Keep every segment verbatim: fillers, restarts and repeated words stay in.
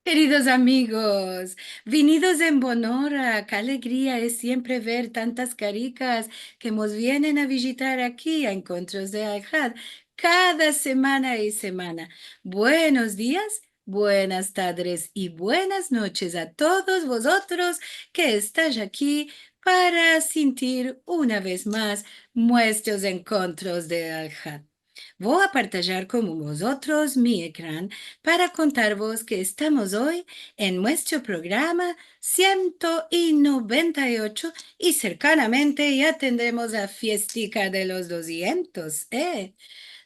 Keridos amigos, vinidos en bon ora. Ke alegria es siempre ver tantas karikas ke mos vienen a vijitar aki a Enkontros de Alhad kada semana i semana. Buenos dias, buenas tadres i buenas noches a todos vozotros ke estash aki para sintir una vez mas muestros Enkontros de Alhad. Vo a partajar kon vozotros mi ekran para kontarvos ke estamos oy en muestro programa siento i noventa i ocho i serkanamente ya tendremos la fiestika de los dosientos, eh?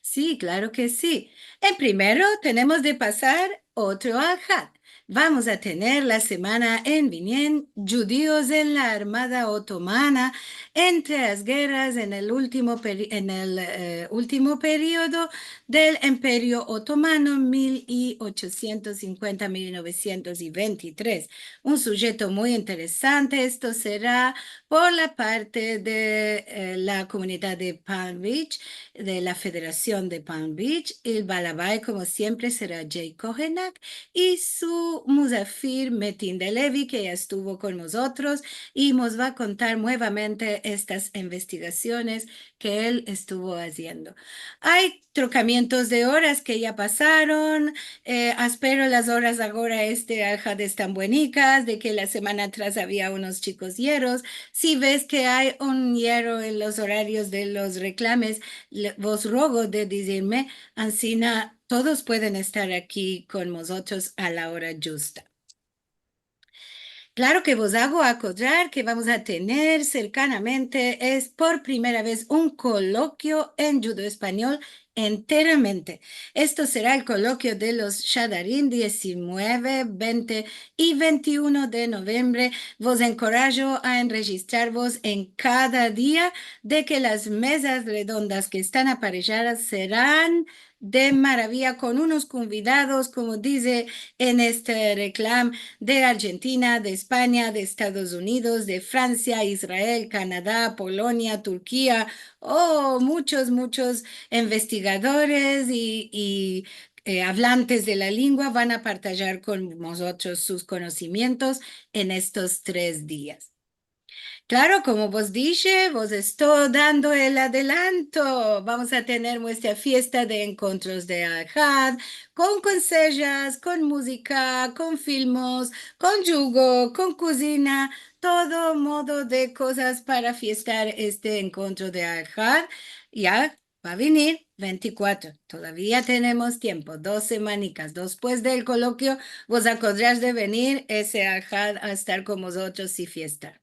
Si, klaro ke si. En primero tenemos de pasar otro Alhad. Vamos a tener la semana en vinien djudios en la Armada Otomana entre las gerras en el ultimo peri-, en el, eh, ultimo periodo del Emperio Otomano, mil i ochosientos sinkuenta, mil novesientos i ventitres. Un sujeto muy interesante, esto sera por la parte de, eh, la komunidad de Palm Beach, de la Federasion de Palm Beach. El balabay, komo siempre, sera Jay Kohenak i su muzafir Metin Delevi, ke ya estuvo kon mozotros i mos va a kontar muevamente estas investigasiones ke el estuvo aziendo. Ay trokamientos de oras ke ya pasaron, eh, aspero las oras agora este Alhad estan buenikas, de ke la semana atras avia unos chikos yeros. Si ves ke ay un yero en los orarios de los reklames, le-, vos rogo de dizirme, ansina todos pueden estar aki kon mozotros a la ora djusta. Klaro ke vos ago akodrar ke vamos a tener serkanamente, es por primera vez un kolokio en djudeo-espanyol enteramente. Esto sera el kolokio de los Shadarim, diezinueve, vente i ventiuno de novembre. Vos enkorajo a enrejistrarvos en kada dia, de ke las mezas redondas ke estan aparejadas seran de maraviya kon unos konvidados, komo dize en este reklam, de Arjentina, de Espanya, de Estados Unidos, de Fransia, Israel, Kanada, Polonia, Turkia, o muchos, muchos investigadores i, i, eh, avlantes de la lengua van a partajar kon mozotros sus konosimientos en estos tres dias. Klaro, komo vos dishe, vos esto dando el adelanto. Vamos a tener muestra fiesta de Enkontros de Alhad, kon konsejas, kon muzika, kon filmos, kon djugo, kon kuzina, todo modo de kozas para fiestar este Enkontro de Alhad. Ya va a venir ventikuatro. Todavia tenemos tiempo, dos semanikas. Despues del kolokio, vos akodras de venir ese Alhad a estar kon mozotros i fiestar.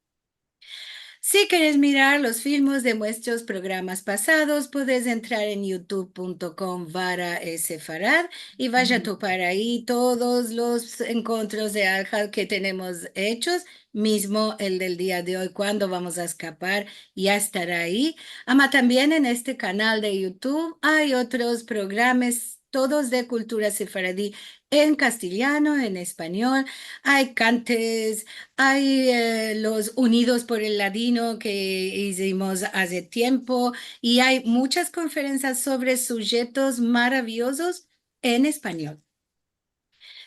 Si keres mirar los filmos de muestros programas pasados, podes entrar en youtube punto com barra sefarad i vas a topar ayi todos los enkontros de Alhad ke tenemos echos, mizmo el del dia de oy, kuando vamos a eskapar, ya estara ayi. Ama tambien en este kanal de YouTube ay otros programas, todos de kultura sefaradi, en kastilyano, en espanyol. Ay kantes, ay, eh, los Unidos por el Ladino ke izimos aze tiempo, i ay muchas konferensias sovre sujetos maraviyozos en espanyol.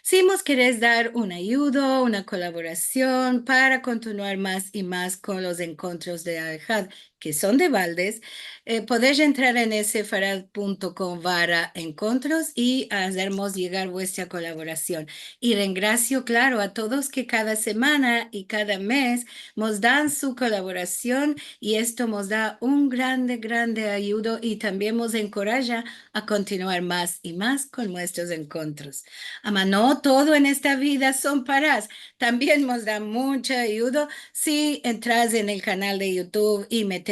Si mos keres dar un ayudo, una kolaborasion para kontinuar mas i mas kon los enkontros de Alhad, ke son de baldes, eh, podes entrar en sefarad punto com barra enkontros i azermos yegar vuestra kolaborasion. I rengrasio, klaro, a todos ke kada semana i kada mez mos dan su kolaborasion i esto mos da un grande, grande ayudo i tambien mos enkoraja a kontinuar mas i mas kon muestros enkontros. Ama no todo en esta vida son paras. Tambien mos da muncho ayudo si entras en el kanal de YouTube i metes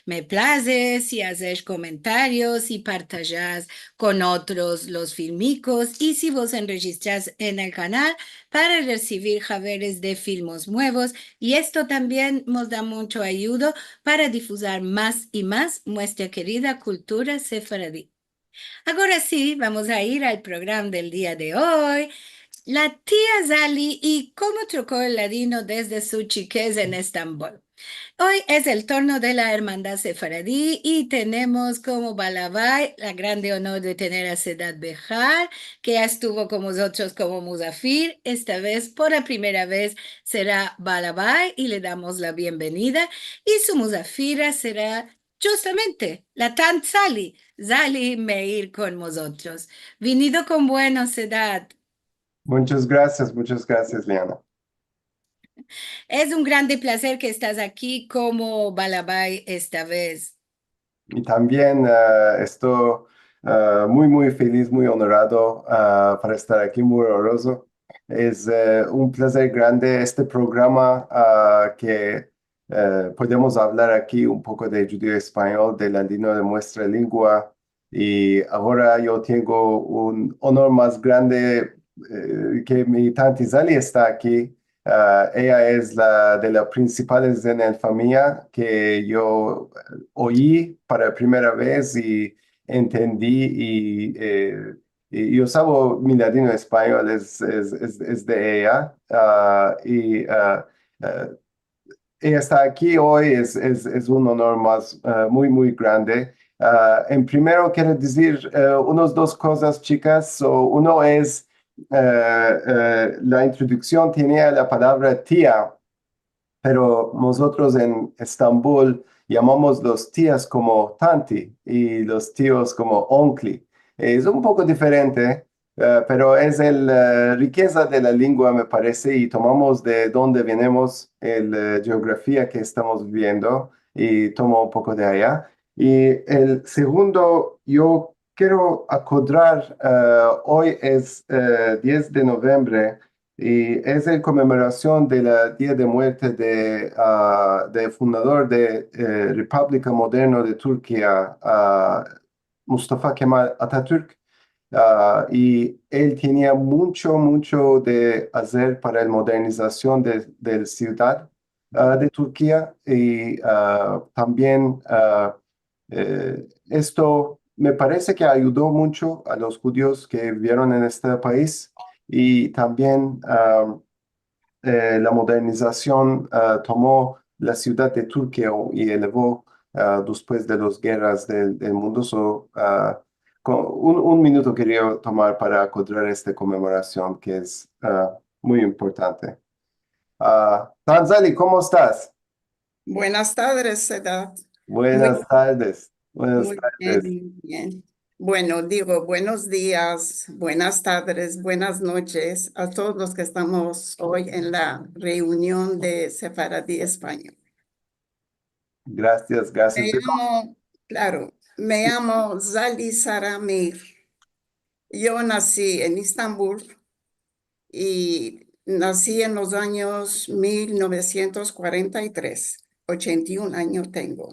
me plaze, si azes komentarios, si partajas kon otros los filmikos i si vos enrejistras en el kanal para resivir haberes de filmos muevos. I esto tambien mos da muncho ayudo para difuzar mas i mas muestra kerida kultura sefaradi. Agora si, vamos a ir al programa del dia de oy. La tia Zali i komo troko el ladino desde su chikez en Estambol. Oy es el turno de la Ermandad Sefaradi i tenemos komo balabay la grande onor de tener a Sedat Behar, ke ya estuvo kon mozotros komo muzafir. Esta vez, por la primera vez, sera balabay i le damos la bienvenida. I su muzafira sera djustamente la tant Zali, Zali Meir kon mozotros. Vinido kon bueno, Sedat. Munchas grasias, munchas grasias, Liana. Es un grande plazer ke estas aki komo balabay esta vez. I tambien, ah, esto, ah, muy, muy feliz, muy onorado, ah, para estar aki, muy onorado. Es, eh, un plazer grande este programa, ah, ke, eh, podemos avlar aki un poko de djudeo-espanyol, de la lingua, de muestra lingua, I agora yo tengo un onor mas grande, eh, ke mi tanti Zali esta aki. Ah, eya es la de las prinsipales en el famiya ke yo, eh, oyi para la primera vez i entendi i, eh, i yo savo mi ladino-espanyol es, es, es, es de eya. Ah, i, ah, eh, eya esta aki oy, es, es, es un onor mas, eh, muy, muy grande. Ah, en primero kero dizir, eh, unos dos kozas, chikas. So, uno es, eh, eh, la introduksion tenia la palavra tia, pero mozotros en Estambul yamamos los tias komo tanti i los tios komo onkli. Es un poko diferente, eh, pero es el, eh, rikeza de la lingua, me parese, i tomamos de donde venemos, el, eh, jeografia ke estamos biviendo, i tomo un poko de eya. I el segundo, yo kero akodrar, eh, oy es, eh, diez de novembre, i es el komemorasion de la dia de muerte de, ah, de fundador de, eh, Republika Moderna de Turkia, ah, Mustafa Kemal Atatürk, ah, i el tenia muncho, muncho de azer para el modernizasion de, del sivdad, ah, de Turkia, i, ah, tambien, ah, eh, esto me parese ke ayudo muncho a los djudios ke bivieron en este pais, i tambien, ah, eh, la modernizasion, ah, tomo la sivdad de Turkia i elevo, ah, despues de las gerras del, del mundo. So, ah, ko-, un, un minuto keria tomar para akodrar esta komemorasion ke es, ah, muy importante. Ah, tant Zali, komo estas? Buenas tardes, Sedat. Buenas tardes. Buenas tardes. Muy bien, muy bien. Bueno, digo buenos dias, buenas tardes, buenas noches a todos los ke estamos oy en la reunion de Sefaradi Espanyol. Grasias, grasias. Me yamo, klaro, me yamo Zali Sara Meir. Yo nasi en Estambul, i nasi en los anyos mil novesientos kuarenta i tres, ochenta i un anyo tengo.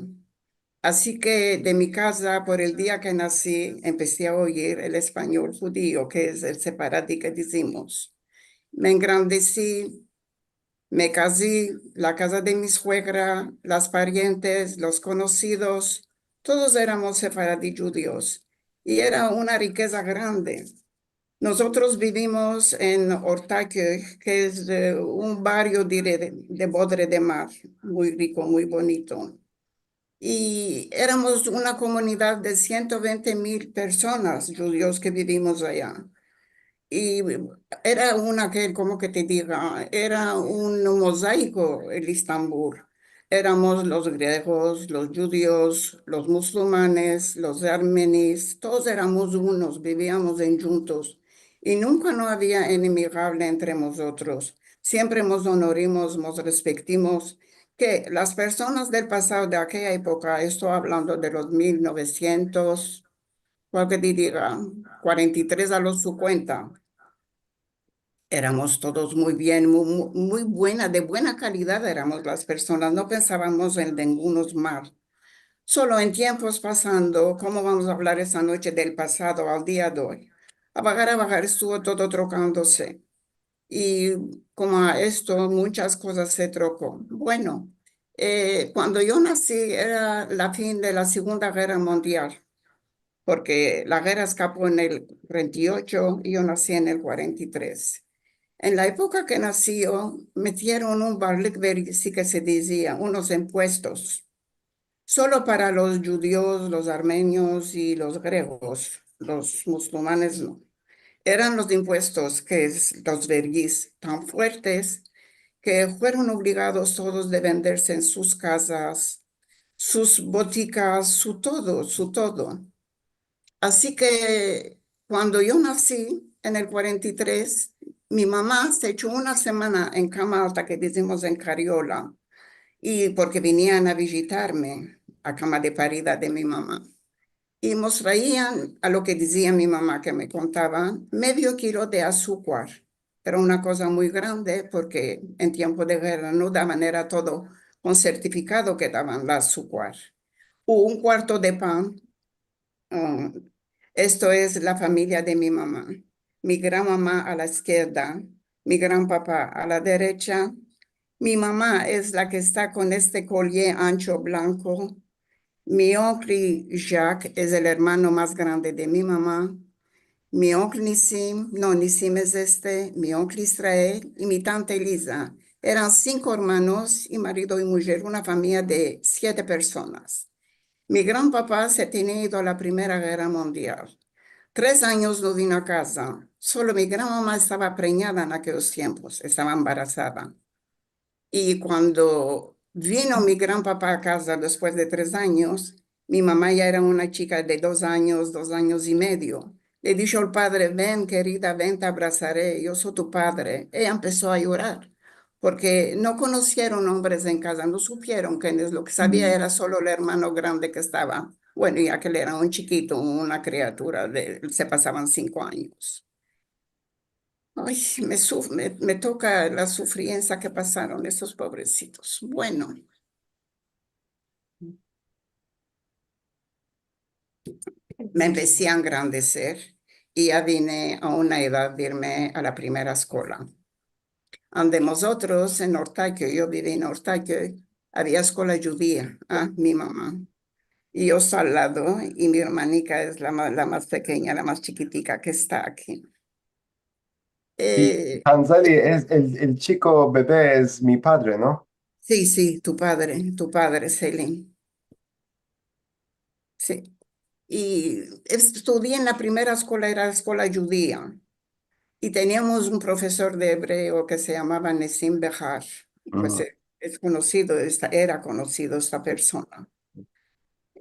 Ansi ke de mi kaza, por el dia ke nasi, empesi a oyir el espanyol djudio, ke es el sefaradi ke dizimos. Me engrandesi, me kazi, la kaza de mi suegra, las parientes, los konosidos, todos eramos sefaradi djudios. I era una rikeza grande. Mozotros bivimos en Ortaköy, ke es, eh, un bario de, de, de Bodre de Mar, muy riko, muy bonito. I eramos una komunidad de siento vente mil personas, djudios ke bivimos aya. I era una ke, komo ke te diga, era un mozaiko el Estambul. Eramos los griegos, los djudios, los musulmanes, los armenis, todos eramos unos, biviamos en djuntos. I nunka no avia enemigable entre mozotros. Siempre mos onorimos, mos respektimos, ke las personas del pasado de akeya epoka, esto avlando de los mil novesientos, kual ke te diga, kuarenta i tres a los sinkuenta, eramos todos muy bien, mu-, mu-, muy buena, de buena kalidad eramos las personas, no pensavamos en ningunos mal. Solo en tiempos pasando, komo vamos a avlar esta noche del pasado al dia de oy, a vagar, a vagar, estuvo todo trokandose. I komo a esto, munchas kozas se troko. Bueno, eh, kuando yo nasi era la fin de la Segunda Gerra Mundial, porke la gerra eskapo en el kuarenta i ocho i yo nasi en el kuarenta i tres. En la epoka ke nasi yo, metieron un varlik vergisi ke se dizia, unos impuestos, solo para los djudios, los armenios i los gregos, los musulmanes no. Eran los impuestos, ke es los vergis, tan fuertes ke fueron obligados todos de venderse en sus kazas, sus botikas, su todo, su todo. Asi ke kuando yo nasi en el kuarenta i tres, mi mama se echo una semana en kama alta, ke dizimos en kariola, i porke vinian a vijitarme a kama de parida de mi mama. I mos traian, a lo ke dizia mi mama ke me kontava, medio kilo de asukar. Era una koza muy grande porke en tiempo de gerra no davan, era todo kon sertifikado ke davan la asukar. U un kuarto de pan. Mm, esto es la famiya de mi mama. Mi gran mama a la izkierda, mi gran papa a la derecha. Mi mama es la ke esta kon este kolye ancho blanko. Mi onkli Jacques es el ermano mas grande de mi mama. Mi onkli Nisim, no, Nisim es este, mi onkli Israel i mi tanta Eliza. Eran sinko ermanos i marido i mujer, una famiya de siete personas. Mi gran papa se tenia ido a la Primera Gerra Mundial. Tres anyos no vino a kaza. Solo mi gran mama estava prenyada en akeyos tiempos, estava embarasada. I kuando vino mi gran papa a kaza despues de tres anyos, mi mama ya era una chika de dos anyos, dos anyos i medio. Le disho el padre: "Ven, kerida, ven, te abrasare, yo so tu padre". Eya empeso a djurar, porke no konosieron ombres en kaza, no supieron ken es. Lo ke savia era solo el ermano grande ke estava. Bueno, i akel era un chikito, una kriatura de, se pasavan sinko anyos. Ay, me suf-, me, me toka la sufriensa ke pasaron estos pobresitos. Bueno. Me empesi a engrandeser i ya vine a una edad de irme a la primera eskola. Ande mozotros, en Ortaköy, yo bivi en Ortaköy, avia eskola djudia, a, mi mama. I yo esta al lado, i mi ermanika es la ma-, la mas pekenya, la mas chikitika ke esta aki. I Eh, Hanzali, es el, el chiko bebe es mi padre, no? Si, si, tu padre, tu padre, Selim. Si. I estudii en la primera eskola, era eskola djudia. I teniamos un profesor de ebreo ke se yamava Nesim Behar. Pues, eh, es konosido, esta, era konosido esta persona.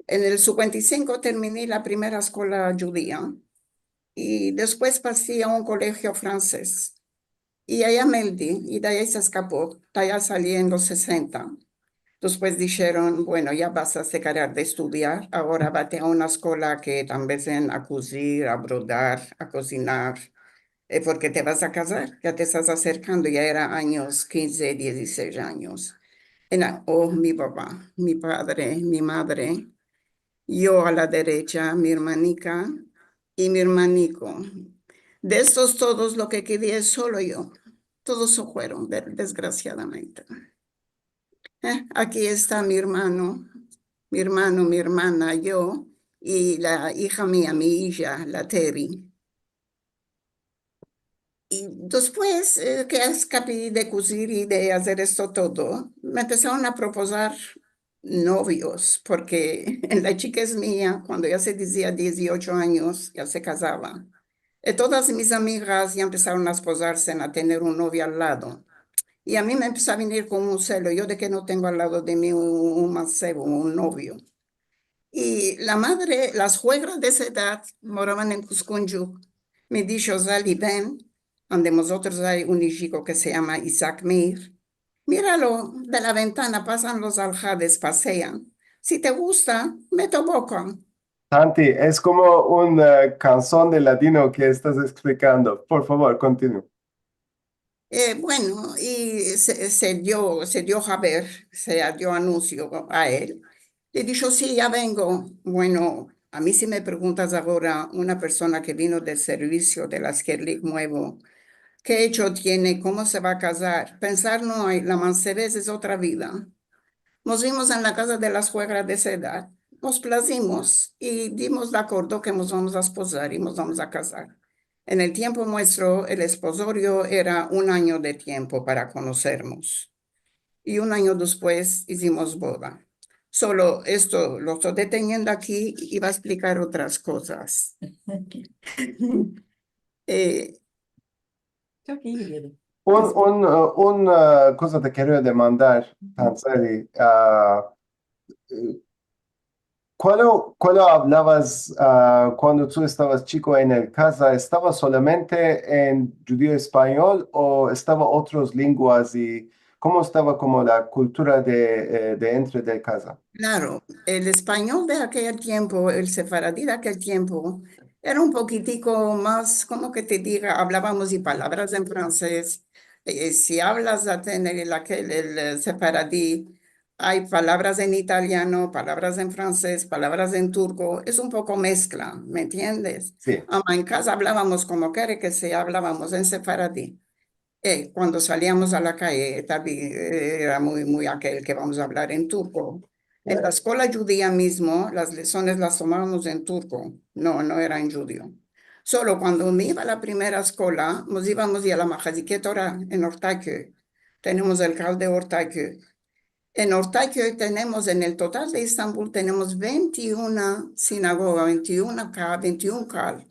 En el sinkuenta i sinko termini la primera eskola djudia i despues pasi a un kolegio fransez. I aya me eldi, i de aya se eskapo, de aya sali en los sesenta. Despues disheron: "Bueno, ya vas a separar de estudiar, agora vate a una eskola ke te ambesen a kuzir, a brodar, a kozinar, eh, porke te vas a kazar, ya te estas aserkando", ya era anyos kinze, dizisesh anyos. Era, oh, mi baba, mi padre, mi madre, yo a la derecha, mi ermanika i mi ermaniko. De estos todos, lo ke kedi es solo yo. Todos se fueron, de-, desgrasiadamente. Eh, aki esta mi ermano, mi ermano, mi ermana, yo i la ija mia, mi ija, la Teri. I despues, eh, ke eskapi de kuzir i de azer esto todo, me empesaron a propozar novios, porke en la chikez mia, kuando ya se dizia diziocho anyos, ya se kazava. I todas mis amigas ya empesaron a esposarse, a tener un novio al lado. I a mi me empeso a venir komo un selo, yo de ke no tengo al lado de mi un, un mansevo, un novio. I la madre, la suegra de esa edad, moravan en Kuzguncuk, me disho: "Zali, ven, ande mozotros ay un ijiko ke se yama Isaac Mir. Miralo, de la ventana pasan los alhades, pasean. Si te gusta, me toboka". Tanti, es komo un, eh, kanson de ladino ke estas eksplikando. Por favor, kontinua. Eh, bueno, i se, se dio, se dio a ver, se dio anunsio a el. Le disho: "Si, ya vengo". Bueno, a mi si me preguntas agora, una persona ke vino del servisio del askerlik muevo, ke echo tiene, komo se va a kazar? Pensar no ay, la mansevez es otra vida. Mos vimos en la kaza de la suegra de esa edad, mos plazimos i dimos de akordo ke mos vamos a esposar i mos vamos a kazar. En el tiempo muestro, el espozorio era un anyo de tiempo para konosermos. I un anyo despues izimos boda. Solo esto lo esto deteniendo aki, i va a esplicar otras kozas. Eh, Çok iyi dedi. Un, un, uh, un, uh, koza te kero demandar, Tanzeli, uh, uh, kuando, kuando avlavas, uh, kuando tu estavas chiko en el kaza, estava solamente en djudio-espanyol o estava otros lenguas i komo estava komo la kultura de, eh, de entre de kaza? Klaro, el espanyol de akel tiempo, el sefaradi de akel tiempo, era un pokitiko mas, komo ke te diga, avlavamos de palavras en franses. Eh, si avlas a tener el, akel, el, eh, sefaradi, ay palavras en italiano, palavras en franses, palavras en turko, es un poko meskla, me entiendes? Si. Ama en kaza avlavamos komo kere ke se, avlavamos en sefaradi. Eh, kuando saliamos a la kaye, eh, tambi, eh, era muy, muy akel ke vamos a avlar en turko. En la eskola djudia mizmo, las lesones las tomavamos en turko, no, no era en djudio. Solo kuando me iva a la primera eskola, mos ivamos a la Mahazike Tora en Ortaköy. Tenemos el kal de Ortaköy. En Ortaköy tenemos, en el total de Estambol, tenemos vente i una sinagoga, vente i una ka-, vente i un kal.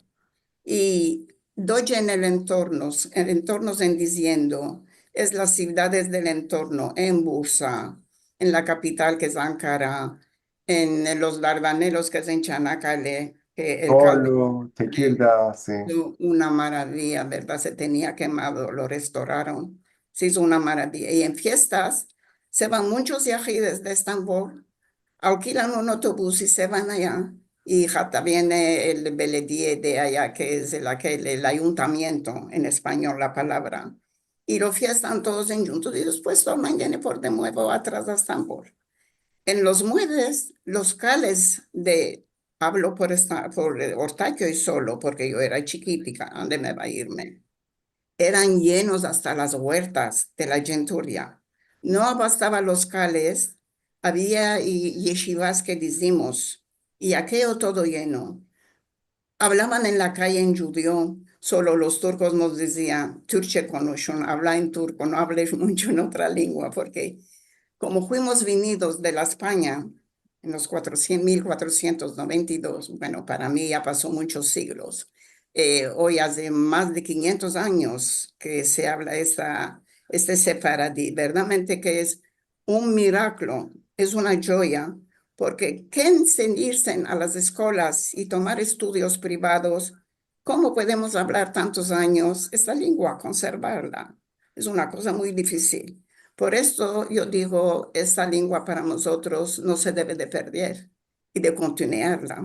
I doce en el entornos, en entornos en diziendo, es las sivdades del entorno, en Bursa, en la kapital ke es Ankara, en los Dardanelos ke es en Çanakkale, ke el kal de Bolu, Tekirda, si. Una maraviya, verdad? Se tenia kemado, lo restoraron. Se izo una maraviya. I en fiestas se van munchos yahides de Estambol, alkilan un otobus i se van aya. I hatta viene el belediye de aya, ke es el, akel, el ayuntamiento, en espanyol la palavra. I lo fiestan todos endjuntos i despues tornan viene por de muevo atras a Estambol. En los mueves, los kales de, avlo por esta, por, eh, Ortaköy solo, porke yo era chikitika, ande me va a irme. Eran yenos asta las guertas de la djenturia. No abastava los kales, avia i, yeshivas ke dizimos, i akeyo todo yeno. Avlavan en la kaye en djudio, solo los turkos mos dizian, "Türkçe konuşun, avla en turko, no avlesh muncho en otra lengua", porke komo fuimos vinidos de la Espanya, en los kuatrosientos, mil kuatrosientos noventa i dos, bueno, para mi ya paso munchos siglos. Eh, oy aze mas de kinyentos anyos ke se avla esta, este sefaradi. Verdadamente ke es un miraklo, es una djoya, porke ken se irsen a las eskolas i tomar estudios privados, komo podemos avlar tantos anyos esta lengua, konservarla? Es una koza muy difisil. Por esto yo digo, esta lengua para mozotros no se deve de perder i de kontinuarla.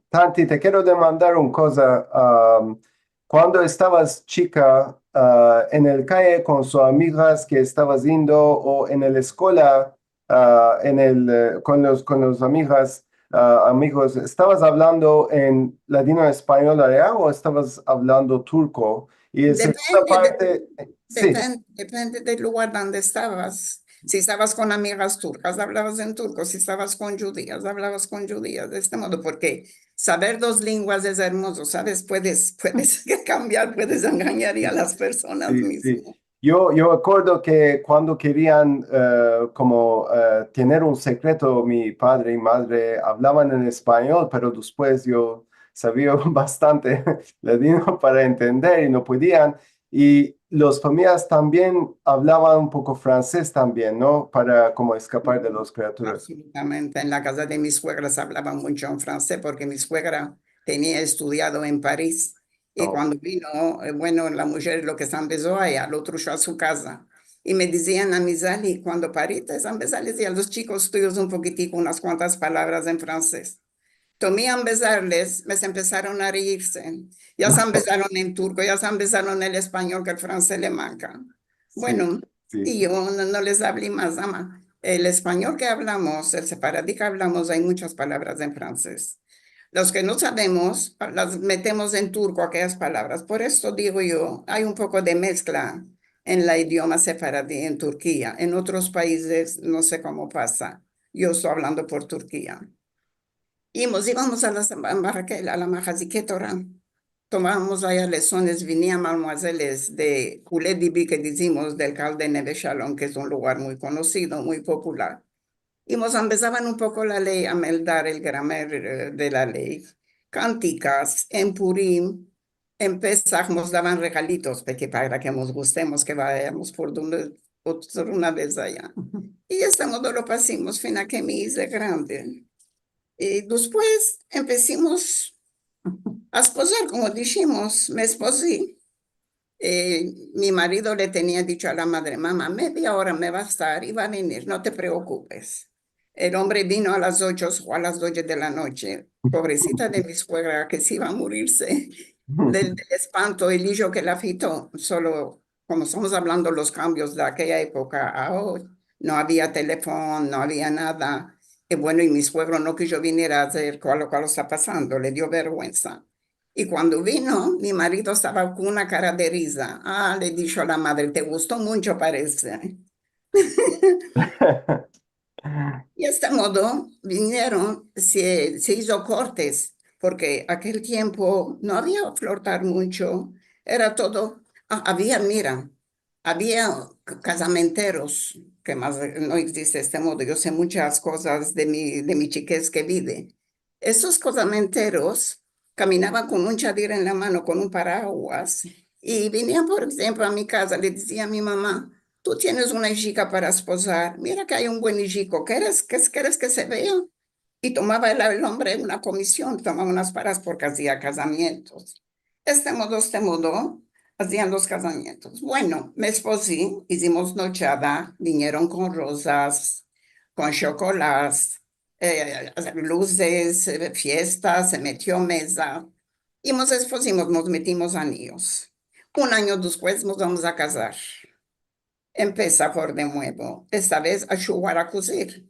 Tanti, te kero demandar un koza, am, kuando estavas chika, a, en el kaye kon su amigas ke estavas indo o en el eskola, a, en el, eh, kon los, kon los amigas, a, amigos, estavas avlando en ladino-espanyol aya o estavas avlando turko? I en segunda parte, si. Depende, depende del lugar donde estavas. Si estavas kon amigas turkas, avlavas en turko. Si estavas kon djudias, avlavas kon djudias. De este modo, porke saver dos lenguas es ermozo, saves? Puedes, puedes kambiar, puedes enganyar a las personas mizmo. Si, si. Yo, yo me akordo ke kuando kerian, eh, komo, eh, tener un sekreto, mi padre i madre avlavan en espanyol, pero despues yo savia bastante ladino para entender i no podian. I los famiyas tambien avlavan un poko franses tambien, no? Para komo eskapar de los kriaturas. Absolutamente. En la kaza de mis suegras avlavan muncho en franses porke mi suegra tenia estudiado en Paris. I kuando vino, eh, bueno, la mujer lo ke se ambezo aya, lo trujo a su kaza. I me dizian a mi, "Zali, kuando parites, ambezales a los chikos tuyos un pokitiko, unas kuantas palavras en franses." Tomi a ambezarles, me se empesaron a reirse. Ya se ambezaron en turko, ya se ambezaron el espanyol, ke el franses le manka. Si, bueno, si. I yo no, no les avli mas, ama. El espanyol ke avlamos, el sefaradi ke avlamos, ay munchas palavras en franses. Los ke no savemos, las metemos en turko, akeyas palavras. Por esto digo yo, ay un poko de meskla en la idioma sefaradi en Turkia. En otros paizes no se komo pasa. Yo esto avlando por Turkia. I mos ivamos a las, a la Mahazike Tora. tomavamos aya lesones, vinian madmuazeles de Kule Dibi, ke dizimos, del kal de Neve Shalom, ke es un lugar muy konosido, muy popular. I mos ambezavan un poko la ley, a meldar el gramer, eh, de la ley. Kantikas, en Purim, en Pesah mos davan regalitos, porke para ke mos gustemos, ke vayamos por donde otro una vez aya. I de este modo lo pasimos, fina ke me ize grande. I despues empesimos a esposar, komo dishimos, me espozi. Eh, mi marido le tenia dicho a la madre: "Mama, media ora me va a estar i va a venir, no te preokupes". El ombre vino a las ocho o a las doje de la noche. Pobresita de mi suegra, ke se iva a murirse del, del espanto, el ijo ke la fito. Solo, komo estamos avlando los kambios de akeya epoka a oy, no avia telefon, no avia nada. I bueno, i mi suegro no kijo venir a ver kualo, kualo esta pasando, le dio verguensa. I kuando vino, mi marido estava kon una kara de riza. Ah, le disho la madre: "Te gusto muncho, parese". I de este modo vinieron, se, se izo kortes, porke akel tiempo no avia flortar muncho, era todo, ah, avia, mira, avia k-, kazamenteros, ke mas, eh, no egziste de este modo. Yo se munchas kozas de mi, de mi chikez ke vive. Esos kazamenteros kaminavan kon un chadir en la mano, kon un paraguas, i vinian, por enshemplo, a mi kaza, le dizia a mi mama: "Tu tienes una ijika para esposar, mira ke ay un buen ijiko, keres ke, keres ke se vea?". I tomava el, el ombre una komision, tomava unas pagas porke azia kazamientos. De este modo, de este modo, azian los kazamientos. Bueno, me espozi, izimos nochada, vinieron kon rozas, kon shokolas, eh, luzes, eh, fiesta, se metio meza, i mos espozimos, mos metimos aniyos. Un anyo despues mos vamos a kazar. Empesa por de muevo, esta vez a shuvar a kuzir.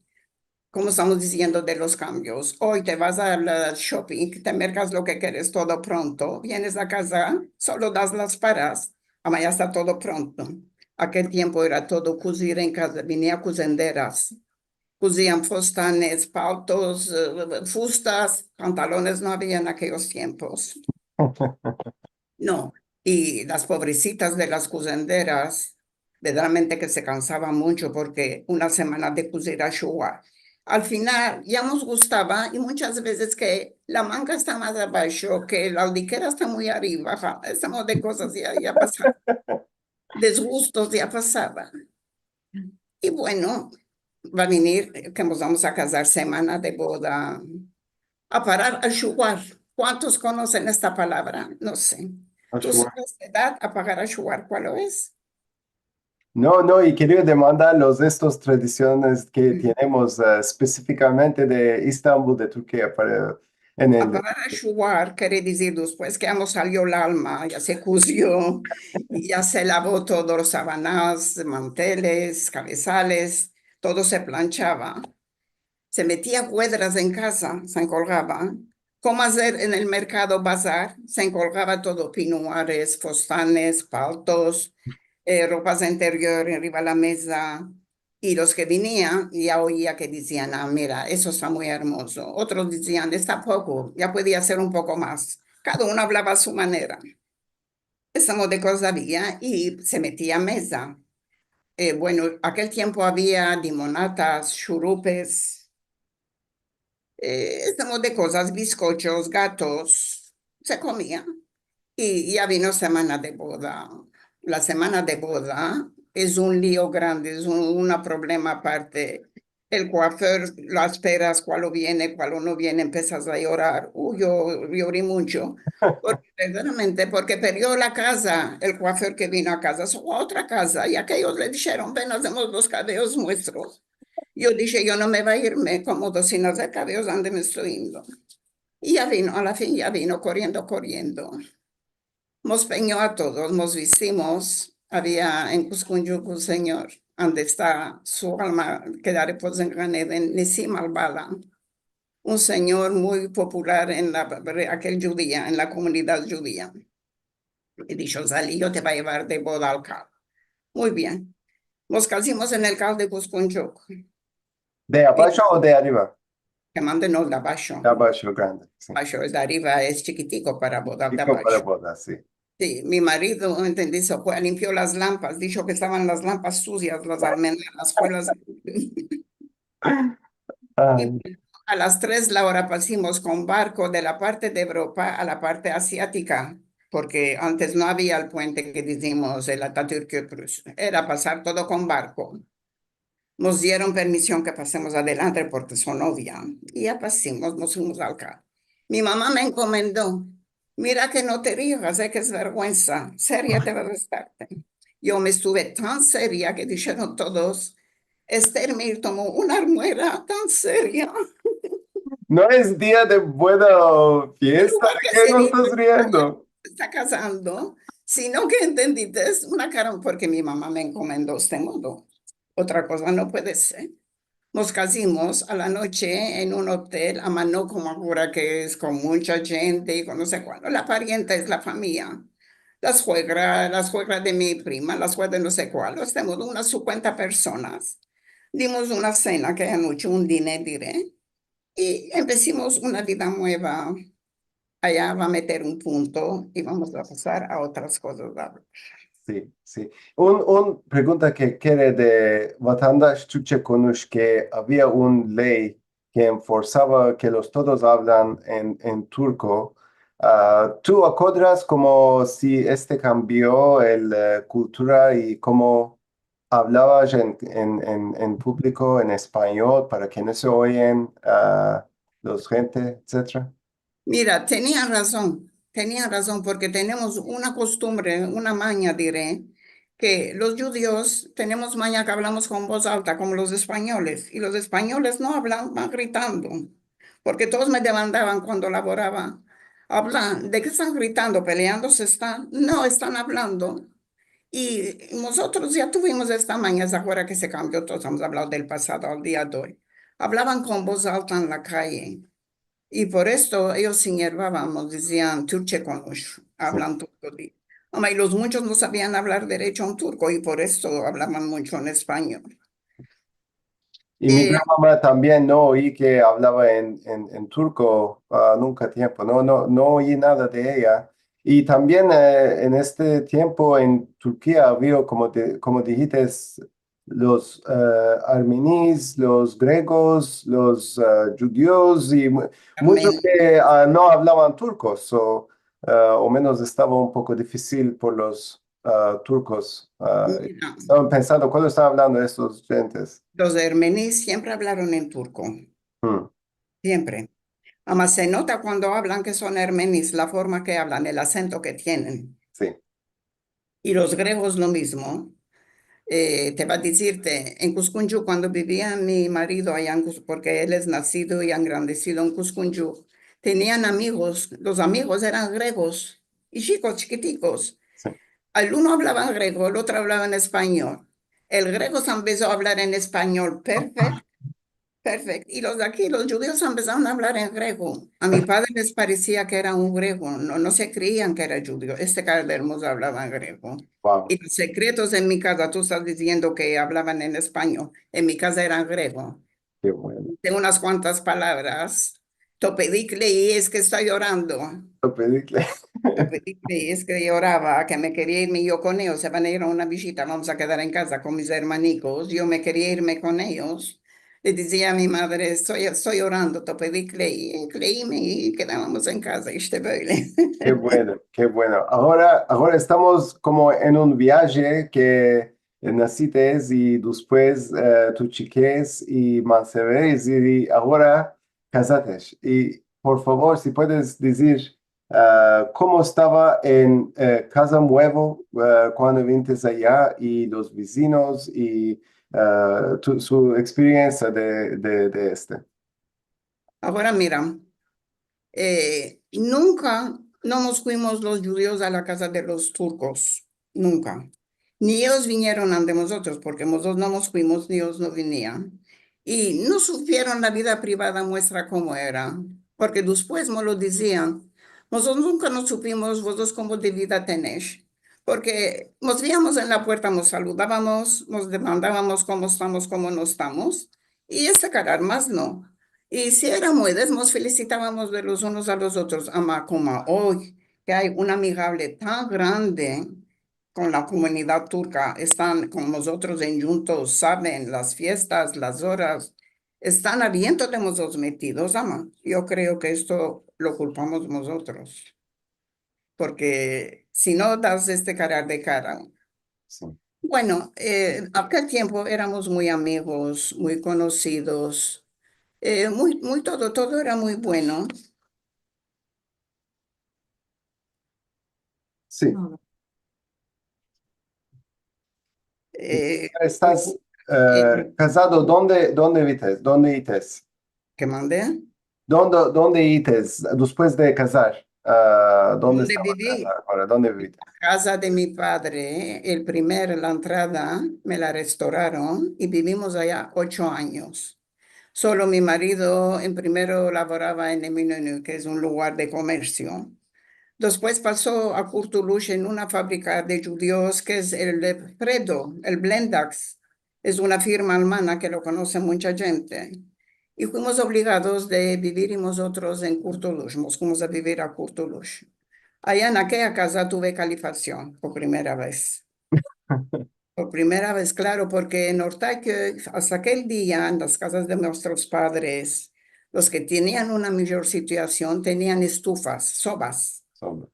Komo estamos diziendo de los kambios, oy te vas al, eh, shopping, te merkas lo ke keres todo pronto, vienes a kaza, solo das las pagas, ama ya esta todo pronto. Akel tiempo era todo kuzir en kaza, vinia kuzenderas. Kuzian fustanes, paltos, eh, fustas, pantalones no avia en akeyos tiempos. No, i las pobresitas de las kuzenderas, verdaderamente ke se kansavan muncho porke una semana de kuzir a shuvar. Al final ya mos gustava i munchas vezes ke la manga esta mas abasho, ke la aldikera esta muy arriva, ja, este modo de kozas ya, ya pasava. Desgustos ya pasava. I bueno, va a venir ke mos vamos a kazar semana de boda. Aparar a shuvar. Kuantos konosen esta palavra? No se. A shuvar. Tu sabes de edad, aparar a shuvar, kualo es? No, no, i keria demandar los, estos tradisiones ke tenemos, eh, espesifikamente de Estambul, de Turkia, para, en el... Aparar a shuvar kere dizir, despues ke ya mos salio el alma, ya se kuzio, ya se lavo todo, los sabanas, manteles, kavezales, todo se planchava. Se metia kuedras en kaza, se enkolgava. Komo azer en el merkado, bazar, se enkolgava todo, pinuares, fustanes, paltos, eh, ropas de interior arriva la meza. I los ke vinian, ya oyia ke dizian: "Ah, mira, eso esta muy ermozo". Otros dizian: "Esta poko, ya puedia ser un poko mas". Kada uno avlava a su manera. Este modo de kozas avia i se metia a meza. Eh, bueno, akel tiempo avia limonatas, shurupes, eh, este modo de kozas, biskochos, gatos, se komia. I ya vino semana de boda. La semana de boda es un lio grande, es un, una problema aparte. El kuafer, las esperas, kualo viene, kualo no viene, empesas a yorar. Uy, yo yori muncho, porke verdaderamente, porke perdio la kaza, el kuafer ke vino a kaza, se fue a otra kaza, i akeyos le disheron: "Ven, azemos los kaveos muestros". Yo dishe: "Yo no me va a irme komo dos sin azer kaveos, ande me esto indo". I ya vino, a la fin ya vino, koriendo, koriendo. Mos peinyo a todos, mos vistimos. Avia en Kuzguncuk un sinyor, ande esta su alma, ke repoze en Gan Eden, Nisim Albala, un sinyor muy popular en la, akel djudia, en la komunidad djudia. I disho: "Zali, yo te va a yevar de boda al kal". Muy bien. Mos kazimos en el kal de Kuzguncuk. ¿De abasho o de arriva? Diamante no, el de abasho. De abasho, grande, si. Abasho, el de arriva es chikitiko para boda, de abasho. Chikitiko para boda, si. Si, mi marido, entendi, se fue, limpio las lampas, disho ke estavan las lampas susias, las almenaras, fue las... Ay. I a las tres la ora pasimos kon barko de la parte de Evropa a la parte aziatika, porke antes no avia el puente ke dizimos, el Atatürk Köprüsü, era pasar todo kon barko. Mos dieron permision ke pasemos adelante porke so novia. I ya pasimos, mos fuimos al ka-. Mi mama me enkomendo: "Mira ke no te rijas, e ke es verguensa. Seria te vas a estarte." Yo me estuve tan seria ke disheron todos: "Esther Mir tomo una muera tan seria." No es dia de buena fiesta, de ke no estas riendo? Se esta kazando, sino ke entendiste, es una kara, porke mi mama me enkomendo este modo. Otra koza no puede ser. Mos kazimos a la noche en un otel, ama no komo agora ke es kon muncha djente i kon no se kuanto. La parienta es la famiya. La suegra, la suegra de mi prima, la suegra de no se kual. Estamos unas sinkuenta personas. Dimos una sena ke anoche, un diner, dire, i empesimos una vida mueva. Aya va a meter un punto i vamos a pasar a otras kozas de avlar. Si, si. Un, un pregunta ke kere de vatandaş Türkçe konuş ke avia un ley ke enforsava ke los todos avlan en, en turko. A, tu akodras komo si este kambio el, e, kultura i komo avlavas en, en, en, en publiko en espanyol para ke no se oyen, a, los djente, etsetera? Mira, tenian razon, tenian razon, porke tenemos una kostumbre, una manya, dire, ke los djudios tenemos manya ke avlamos kon boz alta, komo los espanyoles, i los espanyoles no avlavan gritando, porke todos me demandavan kuando lavorava: "Avla, de ke estan gritando? Peleandose estan?" "No, estan avlando." I mozotros ya tuvimos esta manya, agora ke se kambio todo, estamos avlando del pasado al dia de oy. Avlavan kon boz alta en la kaye. I por esto eyos se enervavan, mos dizian: "Türkçe konuş, avlan turko." Ama i los munchos no savian avlar derecho en turko, i por esto avlavan muncho en espanyol. I mi gran mama tambien no oyi ke avlava en, en, en turko, a, nunka tiempo. No, no, no oyi nada de eya. I tambien, e, en este tiempo en Turkia avia, komo te, komo dijites, los, e, armenis, los gregos, los, e, djudios i mu-, munchos ke, a, no avlavan turko, so, e, o menos estava un poko difisil por los, e, turkos. E, estavan pensando, kuando estavan avlando estos djentes? Los armenis siempre avlaron en turko. Siempre. Ama se nota kuando avlan ke son armenis, la forma ke avlan, el asento ke tienen. Si. I los gregos lo mizmo. E, te va a dizirte, en Kuskundjuk, kuando bivia mi marido aya en Kus-, porke el es nasido i engrandesido en Kuskundjuk, tenian amigos, los amigos eran gregos, i chikos chikitikos. Si. El uno avlava en grego, el otro avlava en espanyol. El grego se empeso a avlar en espanyol perfekto. Perfekto. I los de aki, los djudios empesaron a avlar en grego. A mi padre les paresia ke era un grego, no, no se kreian ke era djudio. Este kara de ermozo avlava en grego. Wow. I los sekretos en mi kaza, tu estas diziendo ke avlavan en espanyol. En mi kaza eran grego. Ke bueno. De unas kuantas palavras. Topedikle, i es ke esto yorando. Topedikle. Topedikle, i es ke yorava, ke me keria irme yo kon eyos. Se van a ir a una vizita, vamos a kedar en kaza kon mis ermanikos. Yo me keria irme kon eyos. Le dizia a mi madre: "Esto, esto yorando, topedikle, i kleime", i kedavamos en kaza, i işte böyle. Ke bueno, ke bueno. Agora, agora estamos komo en un viaje ke, e, nasites i despues, e, tu chikez i manseves i agora kazates. I, por favor, si puedes dizir, a, komo estava en, e, Kaza Muevo, e, kuando vintes aya i los vizinos i, e, tu, su eksperiensia de, de, de este. Agora mira, e, nunka no mos fuimos los djudios a la kaza de los turkos, nunka. Ni eyos vinieron ande mozotros, porke mozotros no mos fuimos, ni eyos no vinian. I no supieron la vida privada muestra komo era, porke despues mos lo dizian: "Mozotros nunka no supimos vozotros komo de vida tenesh." Porke mos viamos en la puerta, mos saludavamos, mos demandavamos komo estamos, komo no estamos, i este karar mas no. I si eramos, mos felisitavamos de los unos a los otros, ama komo oy, ke ay un amigable tan grande kon la komunidad turka, estan kon mozotros endjuntos, saven las fiestas, las oras, estan adientro de mozotros metidos, ama. Yo kreo ke esto lo kulpamos mozotros, porke si no das este karar de kara. Si. Bueno, eh, akel tiempo eramos muy amigos, muy konosidos, eh, muy, muy todo, todo era muy bueno. Si. Eh, estas, eh, kazado, donde, donde vites? Donde ites? Ke mande? Donde, donde ites despues de kazar? Ah, donde estava kazada? Donde bivi? Agora, donde bivi? Kaza de mi padre, el primer, la entrada, me la restoraron i bivimos aya ocho anyos. Solo mi marido, en primero, lavorava en Eminönü, ke es un lugar de komersio. Despues paso a Kurtuluş en una fabrika de djudios, ke es el de Fredo, el Blendax. Es una firma almana ke lo konose muncha djente. I fuimos obligados de bivir i mozotros en Kurtuluş. Mos fuimos a bivir a Kurtuluş. Aya en akeya kaza tuve kalefaksion por primera vez. Por primera vez, klaro, porke en Ortaköy, asta akel dia, en las kazas de muestros padres, los ke tenian una mijor situasion tenian estufas, sovas. Sova.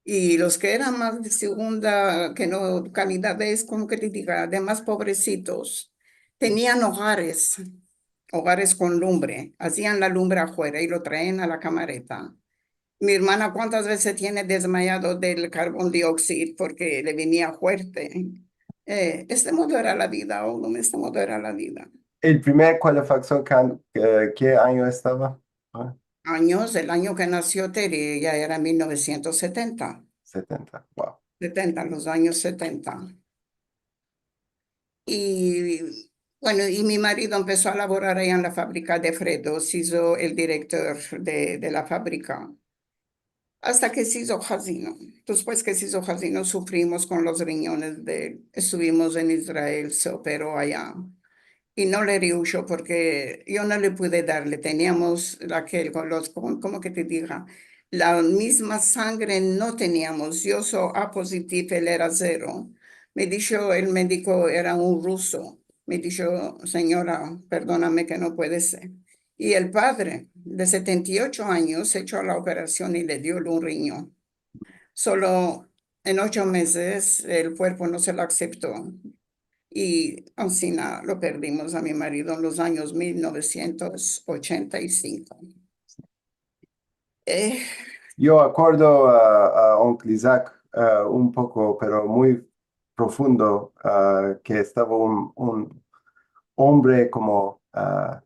I los ke eran mas de segunda, ke no, kalidad es, komo ke te diga, de mas povresitos, tenian ogares, ogares kon lumbre, azian la lumbre afuera i lo traen a la kamareta. Mi ermana kuantas vezes se tiene dezmayado del karbon dioksid porke le venia fuerte. Eh, este modo era la vida, o no, este modo era la vida. El primer kalefaksion, kan-, eh, ke anyo estava? Ah. Anyos, el anyo ke nasio Teri, ya era mil novesientos setenta. Setenta, wow. Setenta, los anyos setenta. I, bueno, i mi marido empeso a lavorar aya en la fabrika de Fredo, se izo el direktor de, de la fabrika. Asta ke se izo hazino. Despues ke se izo hazino, sufrimos kon los rinyones de el. Estivimos en Israel, se opero aya. I no le riusho porke yo no le pude darle. Teniamos akel, kon los, kon, komo ke te diga, la mizma sangre no teniamos. Yo so A pozitiv, el era zero. Me disho el mediko, era un ruso. Me disho, "Sinyora, perdoname ke no puede ser." I el padre de setenta i ocho anyos se echo la operasion i le dio un rinyon. Solo en ocho mezes el kuerpo no se lo asepto. I ansina lo perdimos a mi marido en los anyos mil novesientos ochenta i sinko. Eh, Yo akordo a, a onkel Izaak, a, un poko, pero muy profundo, a, ke estava un, un ombre komo, a,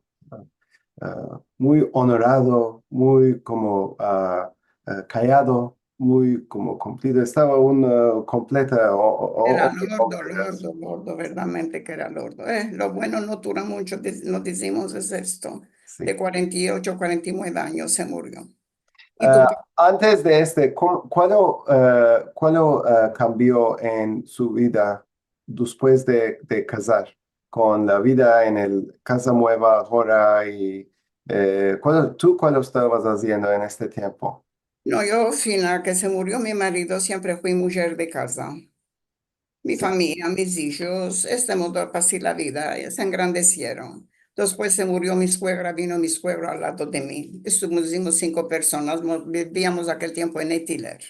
a, muy onorado, muy komo, a, a, kayado, muy komo kumplido. Estava un, a, kompleta o, o, o, Era ombre, lordo, ombre, lordo, lordo, verdadamente ke era lordo. Eh, lo bueno no dura muncho, diz-, no dizimos es esto. Si. De kuarenta i ocho, kuarenta i mueve anyos se murio. I tu... A, antes de este, ku-, kualo, a, kualo, a, kambio en su vida despues de, de kazar, kon la vida en el kaza mueva agora i, e, kualo, tu kualo estavas aziendo en este tiempo? No, yo, fina ke se murio mi marido, siempre fui mujer de kaza. Mi famiya, mis ijos, este modo pasi la vida, e, se engrandesieron. Despues se murio mi suegra, vino mi suegro al lado de mi. Estivimos sinko personas, mo-, biviamos akel tiempo en Etiler.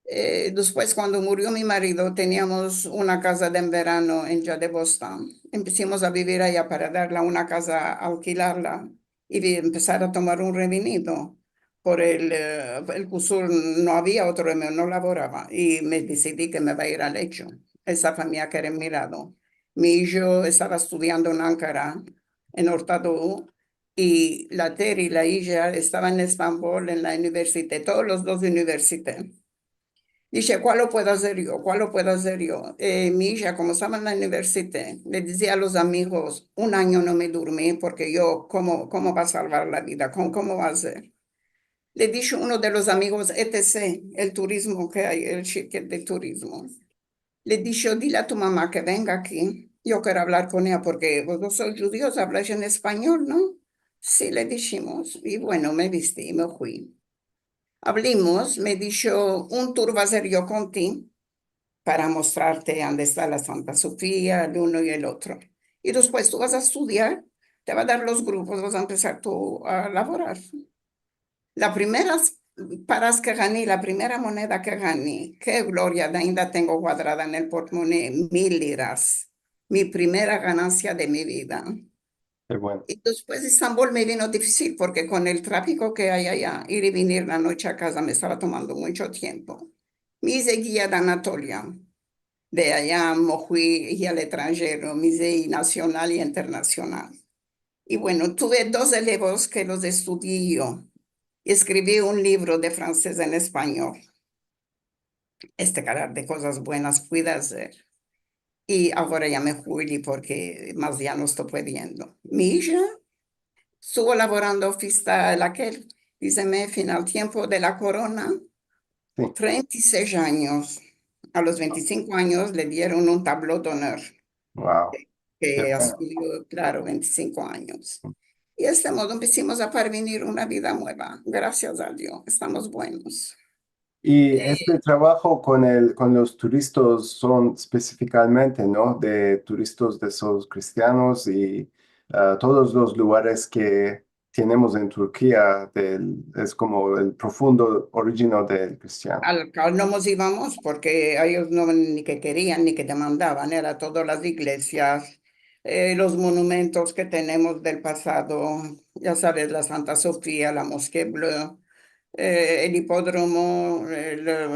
E, despues, kuando murio mi marido, teniamos una kaza de enverano en Caddebostan. Empesimos a bivir aya para darla una kaza, alkilarla i vi-, empesar a tomar un revenido. Por el, e, el kusur no avia otro, me, no lavorava, i me disidi ke me va ir al echo. Esa famiya ke era en mi lado. Mi ijo estava estudiando en Ankara, en Orta Doğu, i la Teri, la ija, estava en Estambol, en la universite, todos los dos universite. Dishe, "Kualo puedo azer yo? Kualo puedo azer yo?" E, mi ija, komo estava en la universite, le dizia a los amigos, "Un anyo no me durmi, porke yo, komo, komo va a salvar la vida? Komo, komo va a azer?" Le disho uno de los amigos, E T C, el turizmo ke ay, el shirket de turizmo. Le disho, "Dile a tu mama ke venga aki, yo kero avlar kon eya, porke vozotros sois djudios, avlais en espanyol, no?" Si, le dishimos, i bueno, me visti i me fui. Avlimos, me disho, un tur vo azer yo kon ti para mostrarte ande esta la Santa Sofia, el uno i el otro. I despues tu vas a estudiar, te va a dar los grupos, vas a empesar tu a lavorar. La primera s-, paras ke gani, la primera moneda ke gani, ke gloria, ainda tengo guadrada en el portmone, mil liras. Mi primera ganansia de mi vida. Ke bueno. I despues de Estambol me vino difisil, porke kon el trafiko ke ay aya, ir i venir la noche a kaza me estava tomando muncho tiempo. Me ize gia de Anatolia. De aya me fui i al estranjero, me ize i nasional i internasional. I bueno, tuve dos elevos ke los estudii yo. Eskrivi un livro de franses en espanyol. Este kalar de kozas buenas puede azer. I agora ya me fui porke mas ya no esto puediendo. Mi ija estuvo lavorando fista el akel, dizeme, final tiempo de la korona, Si. trenta i sesh anyos. A los vente i sinko anyos le dieron un tablo de onor. Wow. Ke, ke Ke bueno. estudio, klaro, vente i sinko anyos. I este modo empesimos a parvenir una vida mueva. Grasias a Dio, estamos buenos. I Eh, este travaho kon el, kon los turistas son espesifikamente, no? De turistas de esos kristianos i, ah, todos los lugares ke tenemos en Turkia del, es komo el profundo orijino del kristiano. Al kal no mos ivamos porke eyos no ni ke kerian ni ke demandavan, era todo las iglesias, eh, los monumentos ke tenemos del pasado, ya saves, la Santa Sofia, la Mosquée Bleue, eh, el ipodromo, el, eh,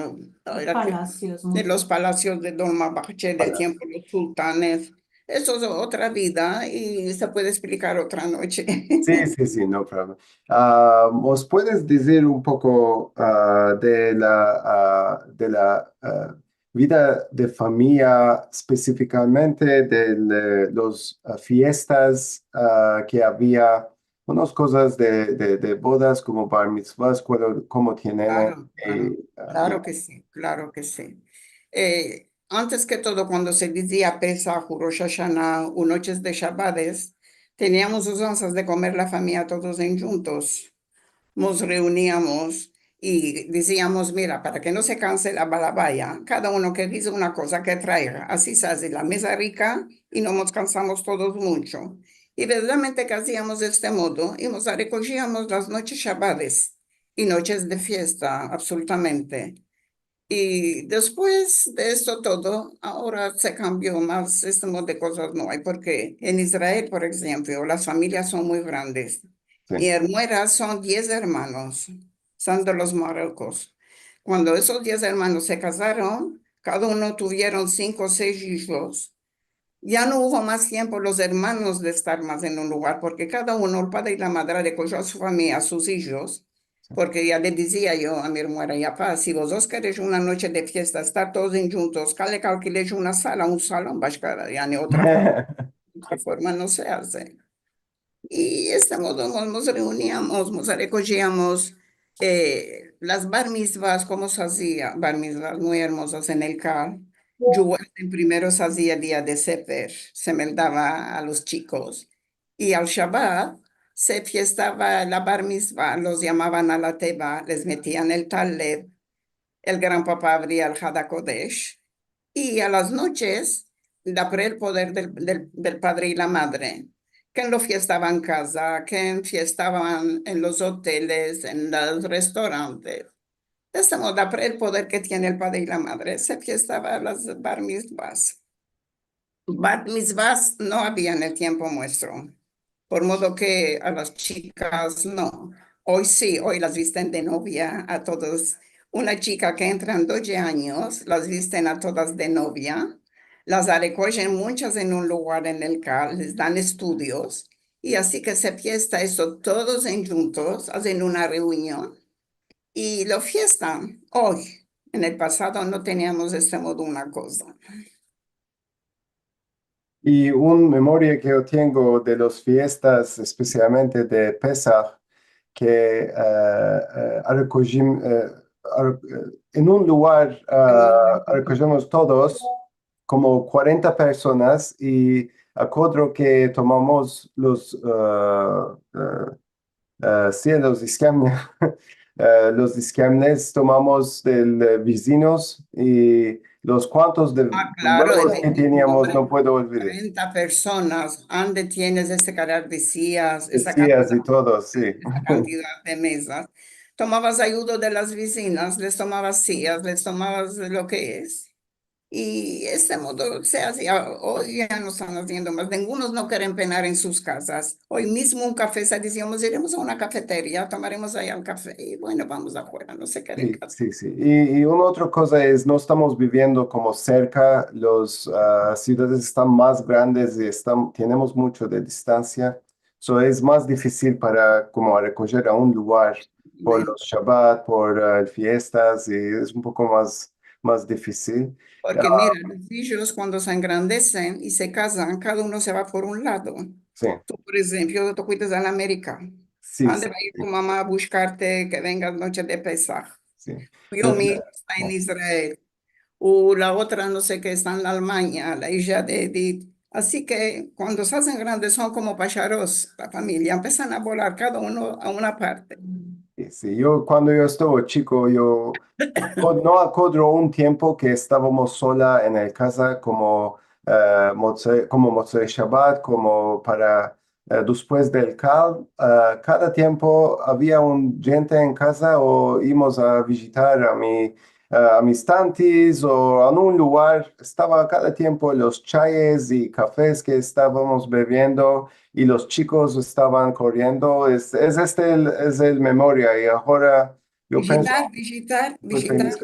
Los era ke, palasios, de los palasios de Dolmabahce del tiempo de los sultanes. Eso es otra vida i se puede esplikar otra noche. Si, si, si, no problem. Ah, mos puedes dizir un poko, ah, de la, ah, de la, ah, vida de famiya espesifikamente, de le-, los, ah, fiestas, ah, ke avia, unas kozas de, de, de bodas komo bar mitzvahs, kualo, komo tienen, Klaro, eh, klaro, ah, klaro ke si, klaro ke si. Eh, antes ke todo, kuando se dizia Pesah, Rosh Hashanah, o noches de Shabades, teniamos uzansas de komer la famiya todos endjuntos. Mos reuniamos i diziamos, mira, para ke no se kanse la balabaya, kada uno ke dize una koza ke traiga. Ansi se aze la meza rika i no mos kansamos todos muncho. I verdadamente ke aziamos de este modo, i mos arekojiamos las noches Shabades i noches de fiesta, absolutamente. I despues de esto todo, agora se kambio mas, este modo de kozas no ay, porke en Israel, por enshemplo, las famias son muy grandes. Si. Mi ermuera son diez ermanos, son de los Marruekos. Kuando esos diez ermanos se kazaron, kada uno tuvieron sinko o sesh ijos. Ya no uvo mas tiempo los ermanos de estar mas en un lugar, porke kada uno, el padre i la madre, rekojo a su famiya, a sus ijos, porke ya le dizia yo a mi ermuera, ya pa, si vozotros keresh una noche de fiesta, estar todos endjuntos, kale ke alkilesh una sala, un salon, bashkara, yani otra forma, otra forma no se aze. I este modo mos, mos reuniamos, mos arekojiamos, eh, las bar mitzvahs, komo se azia, bar mitzvahs muy ermozas en el kal. Yo, el primero se azia dia de Sefer, se meldava a los chikos. I al Shabat se fiestava la bar mitzvah, los yamavan a la teva, les metian el taled, el gran papa avria el Hadakodesh, i a las noches, dapre el poder del, del, del padre i la madre, ken lo fiestava en kaza, ken fiestavan en los oteles, en los restorantes. De este modo, dapre el poder ke tiene el padre i la madre, se fiestava las bar mitzvahs. Bat mitzvahs no avia en el tiempo muestro, por modo ke a las chikas no. Oy si, oy las visten de novia a todas. Una chika ke entra en dodje anyos, las visten a todas de novia, las arekojen munchas en un lugar en el kal les dan estudios, i ansi ke se fiesta esto todos endjuntos, azen una reunion i lo fiestan. Oy, en el pasado no teniamos este modo una koza. I un memoria ke yo tengo de los fiestas, espesialmente de Pesah, ke, eh, eh, arekojim-, eh, are-, eh, en un lugar, ah, arekojimos todos, komo kuarenta personas, i akodro ke tomamos los, eh, eh, eh, si, los iskemle, eh, los iskemles tomamos del, eh, vizinos i los kuantos de, ah, klaro, de huevos ke teniamos, no puedo olvidar. Trenta personas, ande tienes este kadar de sias, esa kantidad, de sias i todo, si, esa kantidad de mezas. Tomavas ayudo de las vizinas, les tomavas sias, les tomavas lo ke es. I este modo se azia, oy ya no estan aziendo mas. Ningunos no keren penar en sus kazas. Oy mizmo un kafe, se diziamos, iremos a una kafeteria, tomaremos aya el kafe, i bueno, vamos afuera, no se keren kazar. Si, si, si. I, i una otra koza es, no estamos biviendo komo serka, los, ah, sivdades estan mas grandes i estan, tenemos muncho de distansia. So, es mas difisil para, komo, rekojer a un lugar por los Shabat, por, ah, fiestas, i es un poko mas, mas difisil. Porke, ah, mira, los ijos kuando se engrandesen i se kazan, kada uno se va por un lado. Si. Tu, por enshemplo, tu kuidas en Amerika. Si, si. Ande va a ir tu mama a bushkarte ke vengas noche de Pesah? Si. Yo mizmo, esta en Israel. O la otra, no se ke, esta en la Almanya, la ija de Edith. Ansi ke kuando se azen grandes son komo pasharos, la famiya, empesan a volar kada uno a una parte. Si, si. Yo, kuando yo estava chiko, yo ko-, no akodro un tiempo ke estavamos sola en el kaza komo, eh, Motze-, komo Motzei Shabat, komo para eh, despues del kal, eh, kada tiempo avia un djente en kaza o ivamos a vijitar a mi, eh, a mis tantis o a un lugar. Estava kada tiempo los chayes i kafes ke estavamos beviendo i los chikos estavan koriendo. Es, es este el, es el memoria i agora yo penso, vijitar, vijitar,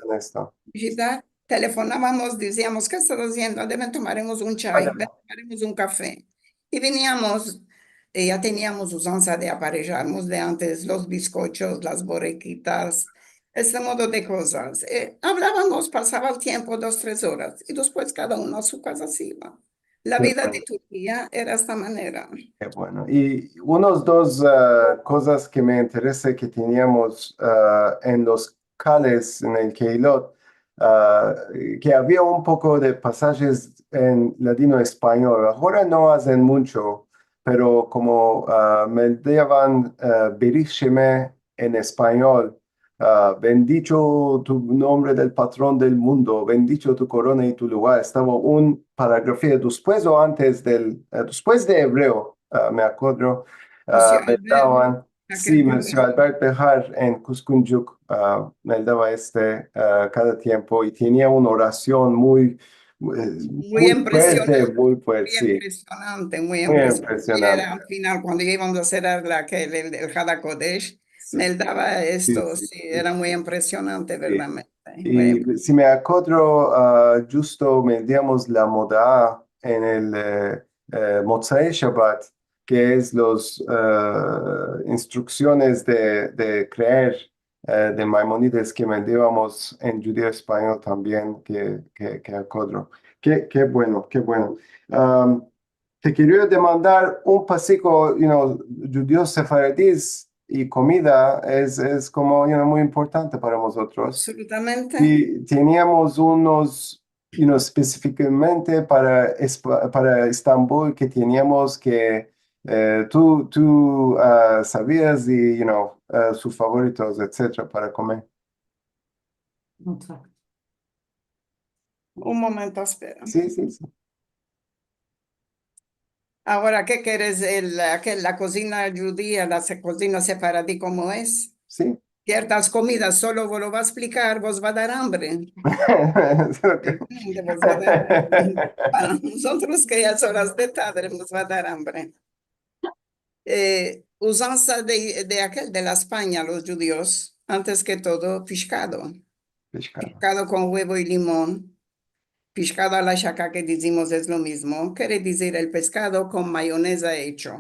vijitar, telefonavamos, diziamos, ke estas aziendo? Ven, tomaremos un chay, ven, tomaremos un kafe. I veniamos, eh, ya teniamos uzansa de aparejarmos de antes, los biskochos, las borekitas, este modo de kozas. Eh, avlavamos, pasava el tiempo, dos, tres oras, i despues kada uno a su kaza se iva. La vida de Turkia era esta manera. Ke bueno. I unos dos, ah, kozas ke me interesa ke teniamos, ah, en los kales, en el keilot, ah, ke avia un poko de pasajes en ladino-espanyol. Agora no azen muncho, pero komo, ah, meldeavan, ah, Berich Sheme en espanyol, ah, bendicho tu nombre del patron del mundo, bendicho tu korona i tu lugar. Estava un paragrafia despues o antes del, eh, despues de ebreo, ah, me akodro, ah, meldeavan, si, Monsieur Albert Behar en Kuskundjuk, ah, meldava este, ah, kada tiempo i tenia una orasion muy, eh, muy fuerte, muy fuerte, si. Muy impresionante, muy impresionante. Era al final, kuando ya ivamos a serrar la, akel, el, el Hadakodesh, meldava esto, si, era muy impresionante, verdadamente. I si me akodro, ah, djusto meldeamos la Modaa en el, eh, eh, Motzei Shabat, ke es los, eh, instruksiones de, de kreer, eh, de Maimonides ke meldeavamos en djudeo-espanyol tambien, ke, ke, ke akodro. Ke, ke bueno, ke bueno. Am, te keria demandar un pasiko, you know, djudios sefaradis i komida es, es komo, you know, muy importante para mozotros. Absolutamente. I teniamos unos, you know, espesifikamente para Espa-, para Estambul ke teniamos ke, eh, tu, tu, ah, savias i, you know, ah, sus favoritos, etsetera, para komer. Un momento, espera. Si, si, si. Agora, ke keres? El, akel, la kozina djudia, la se-, kozina sefaradi, komo es? Si. Siertas komidas, solo vo lo va a esplikar, vos va a dar ambre. Vos va a dar ambre. Para mozotros ke ya es oras de tadre, vos va a dar ambre. Eh, uzansa de, de akel, de la Espanya, los djudios, antes ke todo, peshkado. Peshkado. Peshkado kon uevo i limon. Peshkado a la shaka ke dizimos es lo mizmo, kere dizir el peshkado kon mayoneza echo.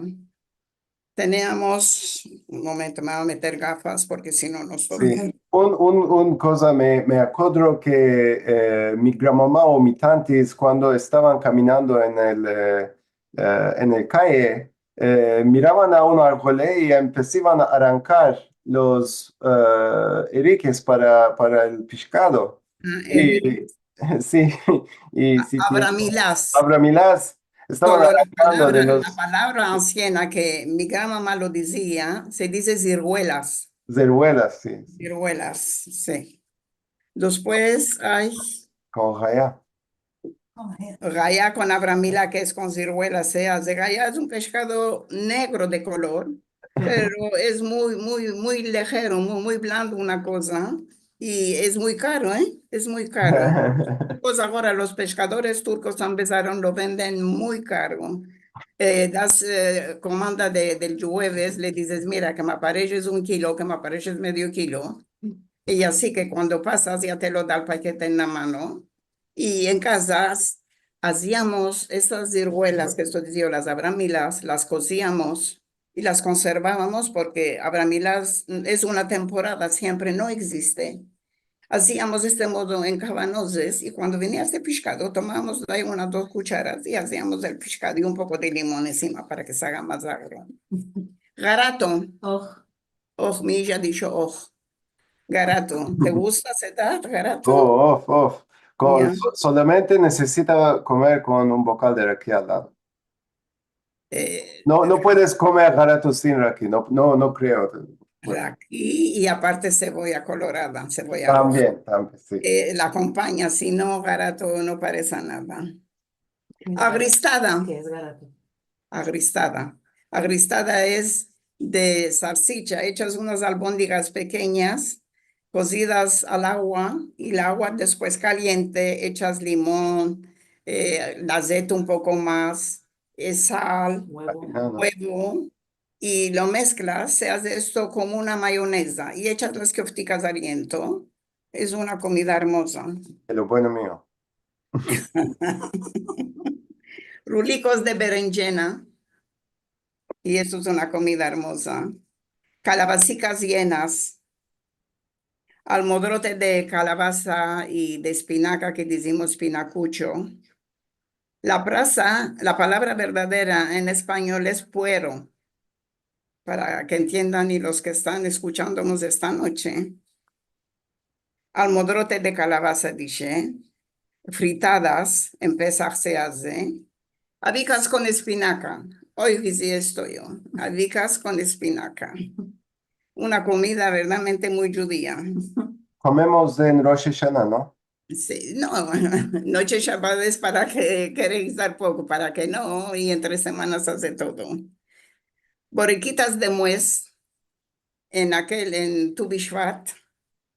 Teniamos, un momento, me vo a meter gafas porke si no, no esto. Si. Un, un, un koza me, me akodro ke, eh, mi granmama o mi tantis, kuando estavan kaminando en el, eh, eh, en el kaye, eh, miravan a un arvol i empesavan a arankar los, eh, erikes para, para el peshkado. Ah, i, erikes. Si, i si, abramilas. Abramilas. Estavan avlando de los... Pero la palavra, la palavra ansiena ke mi gran mama lo dizia, se dize ziruelas. Ziruelas, si. Ziruelas, si. Despues ay... Kon gaya. Gaya kon abramila, ke es kon ziruelas, se aze. Gaya es un peshkado negro de kolor, pero es muy, muy, muy lijero, muy, muy blando, una koza, i es muy karo, e? Es muy karo. Pues agora los peshkadores turkos empesaron, lo venden muy karo. E, das, e, komanda de, del djueves, le dizes: "Mira, ke me apareshes un kilo, ke me apareshes medio kilo." I ansi ke kuando pasas ya te lo da el pakete en la mano. I en kazas aziamos esas ziruelas ke esto dizion, las abramilas, las koziamos i las konservavamos, porke abramilas es una temporada, siempre no egziste. Aziamos este modo en kavanozes, i kuando venia este peshkado, tomavamos de ayi unas dos kucharas i aziamos el peshkado i un poko de limon ensima para ke se aga mas agro. Garato. Oh. Oh, mi ija a disho oh. Garato. Te gusta, Sedat, garato? Oh, oh, oh. Kon... Ya. So-, solamente nesesita komer kon un bokal de raki al lado. E, no, no puedes komer garato sin raki, no, no, no kreo. Bueno. Raki i aparte sevoya kolorada, sevoya roja. Tambien, tambien, si. E, la akompanya, si no, garato no parese nada. Agristada. Ke es garato? Agristada. Agristada es de salsicha, echas unas albondigas pekenyas, kozidas al agua, i el agua despues kaliente, echas limon, e, el azete un poko mas, e, sal, uevo, i lo mesklas, se aze esto komo una mayoneza, i echas las koftikas al viento. Es una komida ermoza. De lo bueno mio. Rulikos de berenjena. I esto es una komida ermoza. Kalabazikas yenas. Almodrote de kalabaza i de espinaka, ke dizimos espinakucho. La prasa, la palavra verdadera en espanyol es puero, para ke entiendan i los ke estan eskuchandonos esta noche. Almodrote de kalabaza, dishe, fritadas, en Pesah se aze. Avikas kon espinaka. Oy, dizi esto yo. Avikas kon espinaka. Una komida verdadamente muy djudia. Komemos en Rosh Ashana, no? Si, no, noche Shabat es para ke, ke rezar poko, para ke no, i entre semanas aze todo. Borekitas de muez, en akel, en Tu Bishvat,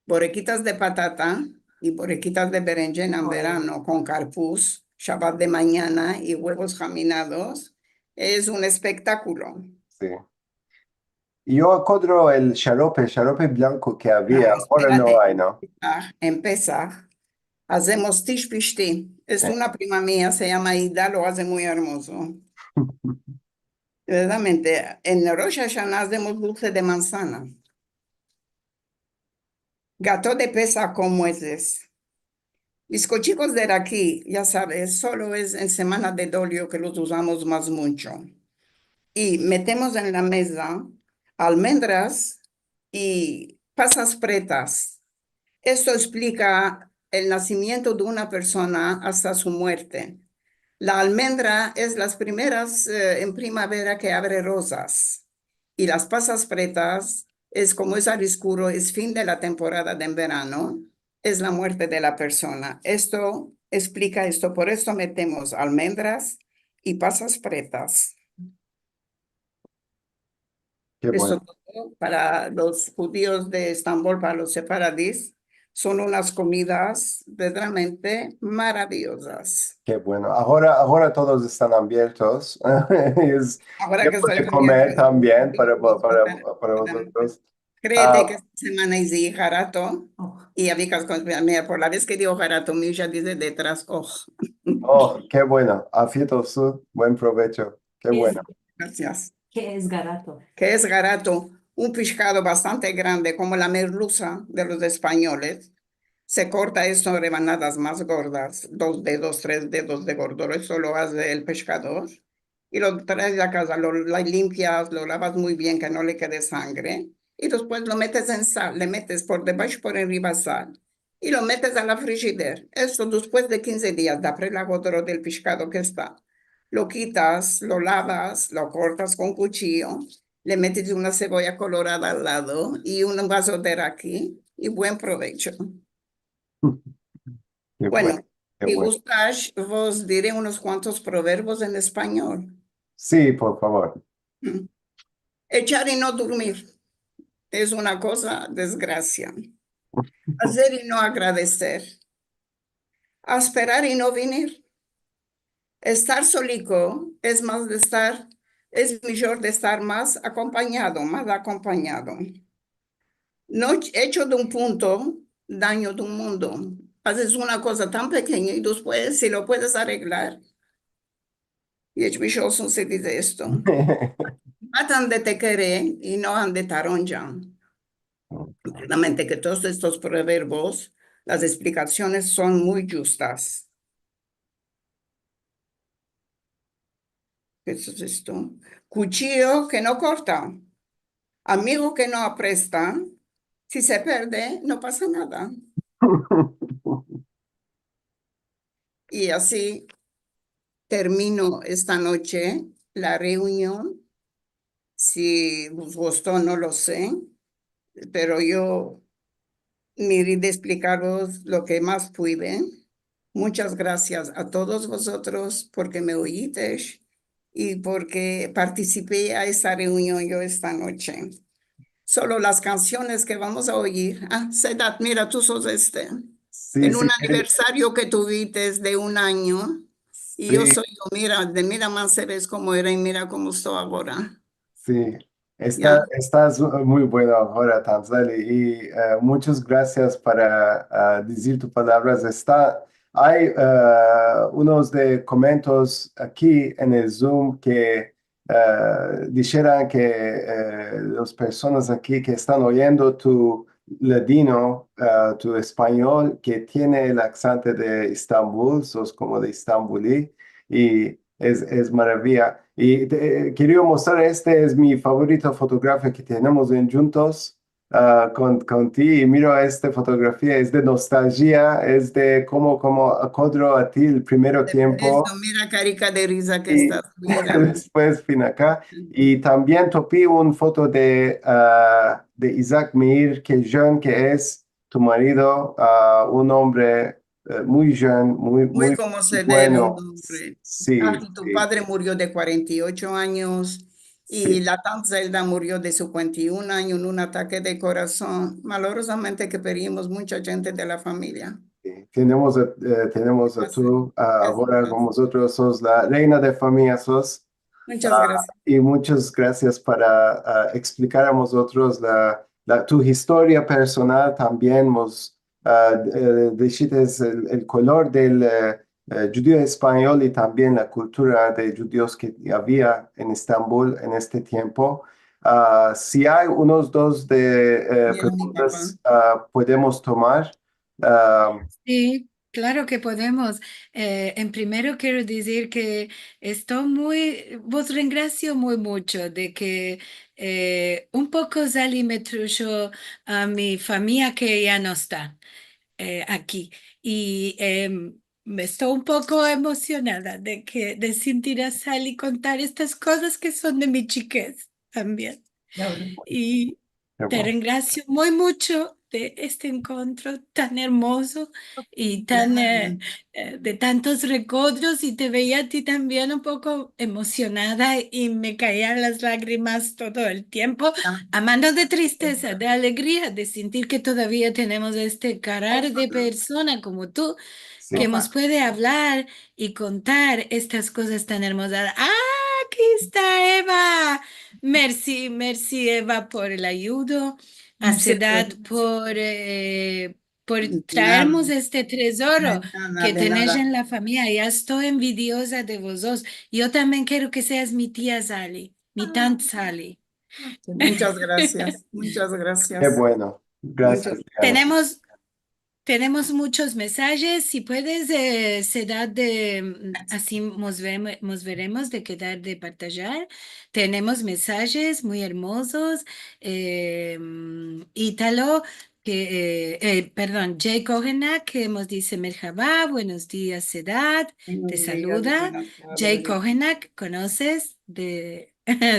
borekitas de patata i borekitas de berenjena en verano kon karpuz, Shabat de manyana i uevos haminados, es un espektakulo. Si. I yo akodro el sharope, sharope blanko ke avia, agora no ay, no? En Pesah azemos tish pishti. Es una prima mia, se yama Ida, lo aze muy ermozo. Verdadamente, en Rosh Ashana azemos dulse de manzana. Gato de Pesah kon muezes. Bizkochikos de raki, ya saves, solo es en semana de Dolio ke los uzamos mas muncho. I metemos en la meza almendras i pasas pretas. Esto esplika el nasimiento de una persona asta su muerte. La almendra es las primeras, e, en primavera ke avre rozas. I las pasas pretas es komo es al iskuro, es fin de la temporada de en verano, es la muerte de la persona. Esto esplika esto, por esto metemos almendras i pasas pretas. Ke bueno. Esto todo para los djudios de Estambol, para los sefaradis, son unas komidas verdaderamente maraviyozas. Ke bueno. Agora, agora todos estan aviertos. Es tiempo de komer tambien para, para, para vozotros. Kreyte ke esta semana izi garato i avikas kon, mira, por la vez ke digo garato, mi ija dize detras, oh. Oh, ke bueno. Afiyet olsun, buen provecho. Ke bueno. Grasias. Ke es garato? Ke es garato? Un peshkado bastante grande, komo la merluza de los espanyoles. Se korta esto en rebanadas mas gordas, dos dedos, tres dedos de gordura, esto lo aze el peshkador. I lo traes a kaza, lo, lo limpias, lo lavas muy bien, ke no le kede sangre. I despues lo metes en sal, le metes por debasho, por enriva sal. I lo metes a la frijider. Esto despues de kinze dias de apre el agodro del peshkado ke esta. lo kitas, lo lavas, lo kortas kon kuchiyo, le metes una sevoya kolorada al lado i un vazo de raki, i buen provecho. Ke bueno, bueno, ke si bueno. Gustas, vos dire unos kuantos proverbios en espanyol. Si, por favor. Echar i no durmir es una koza desgrasia. Azer i no agradeser. Asperar i no vinir. Estar soliko es mas de estar, es mijor de estar mas akompanyado, mas akompanyado. No echo de un punto, danyo de un mundo. Azes una koza tan pekenya i despues, si lo puedes areglar, geçmiş olsun se dize esto. Bat ande te kere i no ande te aronca. Verdaderamente ke todos estos proverbios, las esplikasiones son muy djustas. Ke es esto? Kuchiyo ke no korta, amigo ke no apresta, si se perde, no pasa nada. I ansi termino esta noche la reunion. Si vos gusto, no lo se, pero yo miri de esplikarvos lo ke mas pude. Muchas grasias a todos vozotros porke me oyites i porke partisipi a esta reunion yo esta noche. Solo las kansiones ke vamos a oyir. A, Sedat, mira, tu sos este. Si, en un aniversario ke tuvites de un anyo, i yo so yo, mira, de mira mas se ves komo era i mira komo esto agora. Si, esta, estas muy bueno agora, Tanzali, i, e, muchas grasias para, a, dizir tus palavras. Esta, ay, e, unos de komentos aki en el Zoom ke e, disheran ke, e, las personas aki ke estan oyendo tu ladino, e, tu espanyol, ke tiene el aksante de Estambul, sos komo de Estambuli, i es, es maraviya. I te, e, keria mostrar, este es mi favorito fotografia ke tenemos en djuntos, a, kon, kon ti, i miro esta fotografia, es de nostalgia, es de komo, komo akodro a ti el primero tiempo. Esto, mira karika de riza ke estas, mira. Despues vin aka. I tambien topi un foto de, a, de Isaac Meir, ke jen ke es tu marido, a, un ombre e, muy jen, muy, muy komo se deve un ombre. Si, si. Ay, tu padre murio de kuarenta i ocho anyos, i la tant Zelda murio de sinkuenta i un anyo en un atake de korason. Malorozamente ke perdimos muncha djente de la famiya. Si. Tenemos a, e, tenemos a tu, a, agora kon mozotros, sos la reina de famiya, sos. Muchas grasias. I muchas grasias para, a, eksplikar a mozotros la, la, tu istoria personal tambien. Mos, a, e, dishites el, el kolor del, e, e, djudio espanyol i tambien la kultura de djudios ke avia en Estambul en este tiempo. A, si ay unos dos de, e, preguntas, a, podemos tomar. A, si, klaro ke podemos. E, en primero kero dizir ke esto muy, vos rengrasio muy mucho de ke, e, un poko Zali me trusho a mi famiya ke ya no esta, e, aki. I, em, me esto un poko emosionada de ke, de sintir a Zali kontar estas kozas ke son de mi chikez tambien. I te rengrasio muy mucho de este enkontro tan ermozo i tan, e, e, de tantos rekodros, i te veia a ti tambien un poko emosionada i me kaian las lagrimas todo el tiempo, a mano de tristeza, de alegria, de sintir ke todavia tenemos este karar de persona komo tu, ke mos puede avlar i kontar estas kozas tan ermozas. A, aki esta Eva. Mersi, mersi, Eva, por el ayudo. A Sedat por, e, por traermos este trezoro ke tenesh en la famiya. Ya esto envidioza de vozotros. Yo tambien kero ke seas mi tia Zali, mi tant Zali. Muchas grasias, muchas grasias. Ke bueno. Grasias. Tenemos Tenemos muchos mesajes. Si puedes, e, Sedat, de, mm, ansi mos vemo-, mos veremos de kedar de partajar. Tenemos mesajes muy ermozos. E, mm, Italo, ke, e, e, pardon, Jay Kohenak, ke mos dize: "Merhaba, buenos dias, Sedat", te saluda. Jay Kohenak, konozes? De,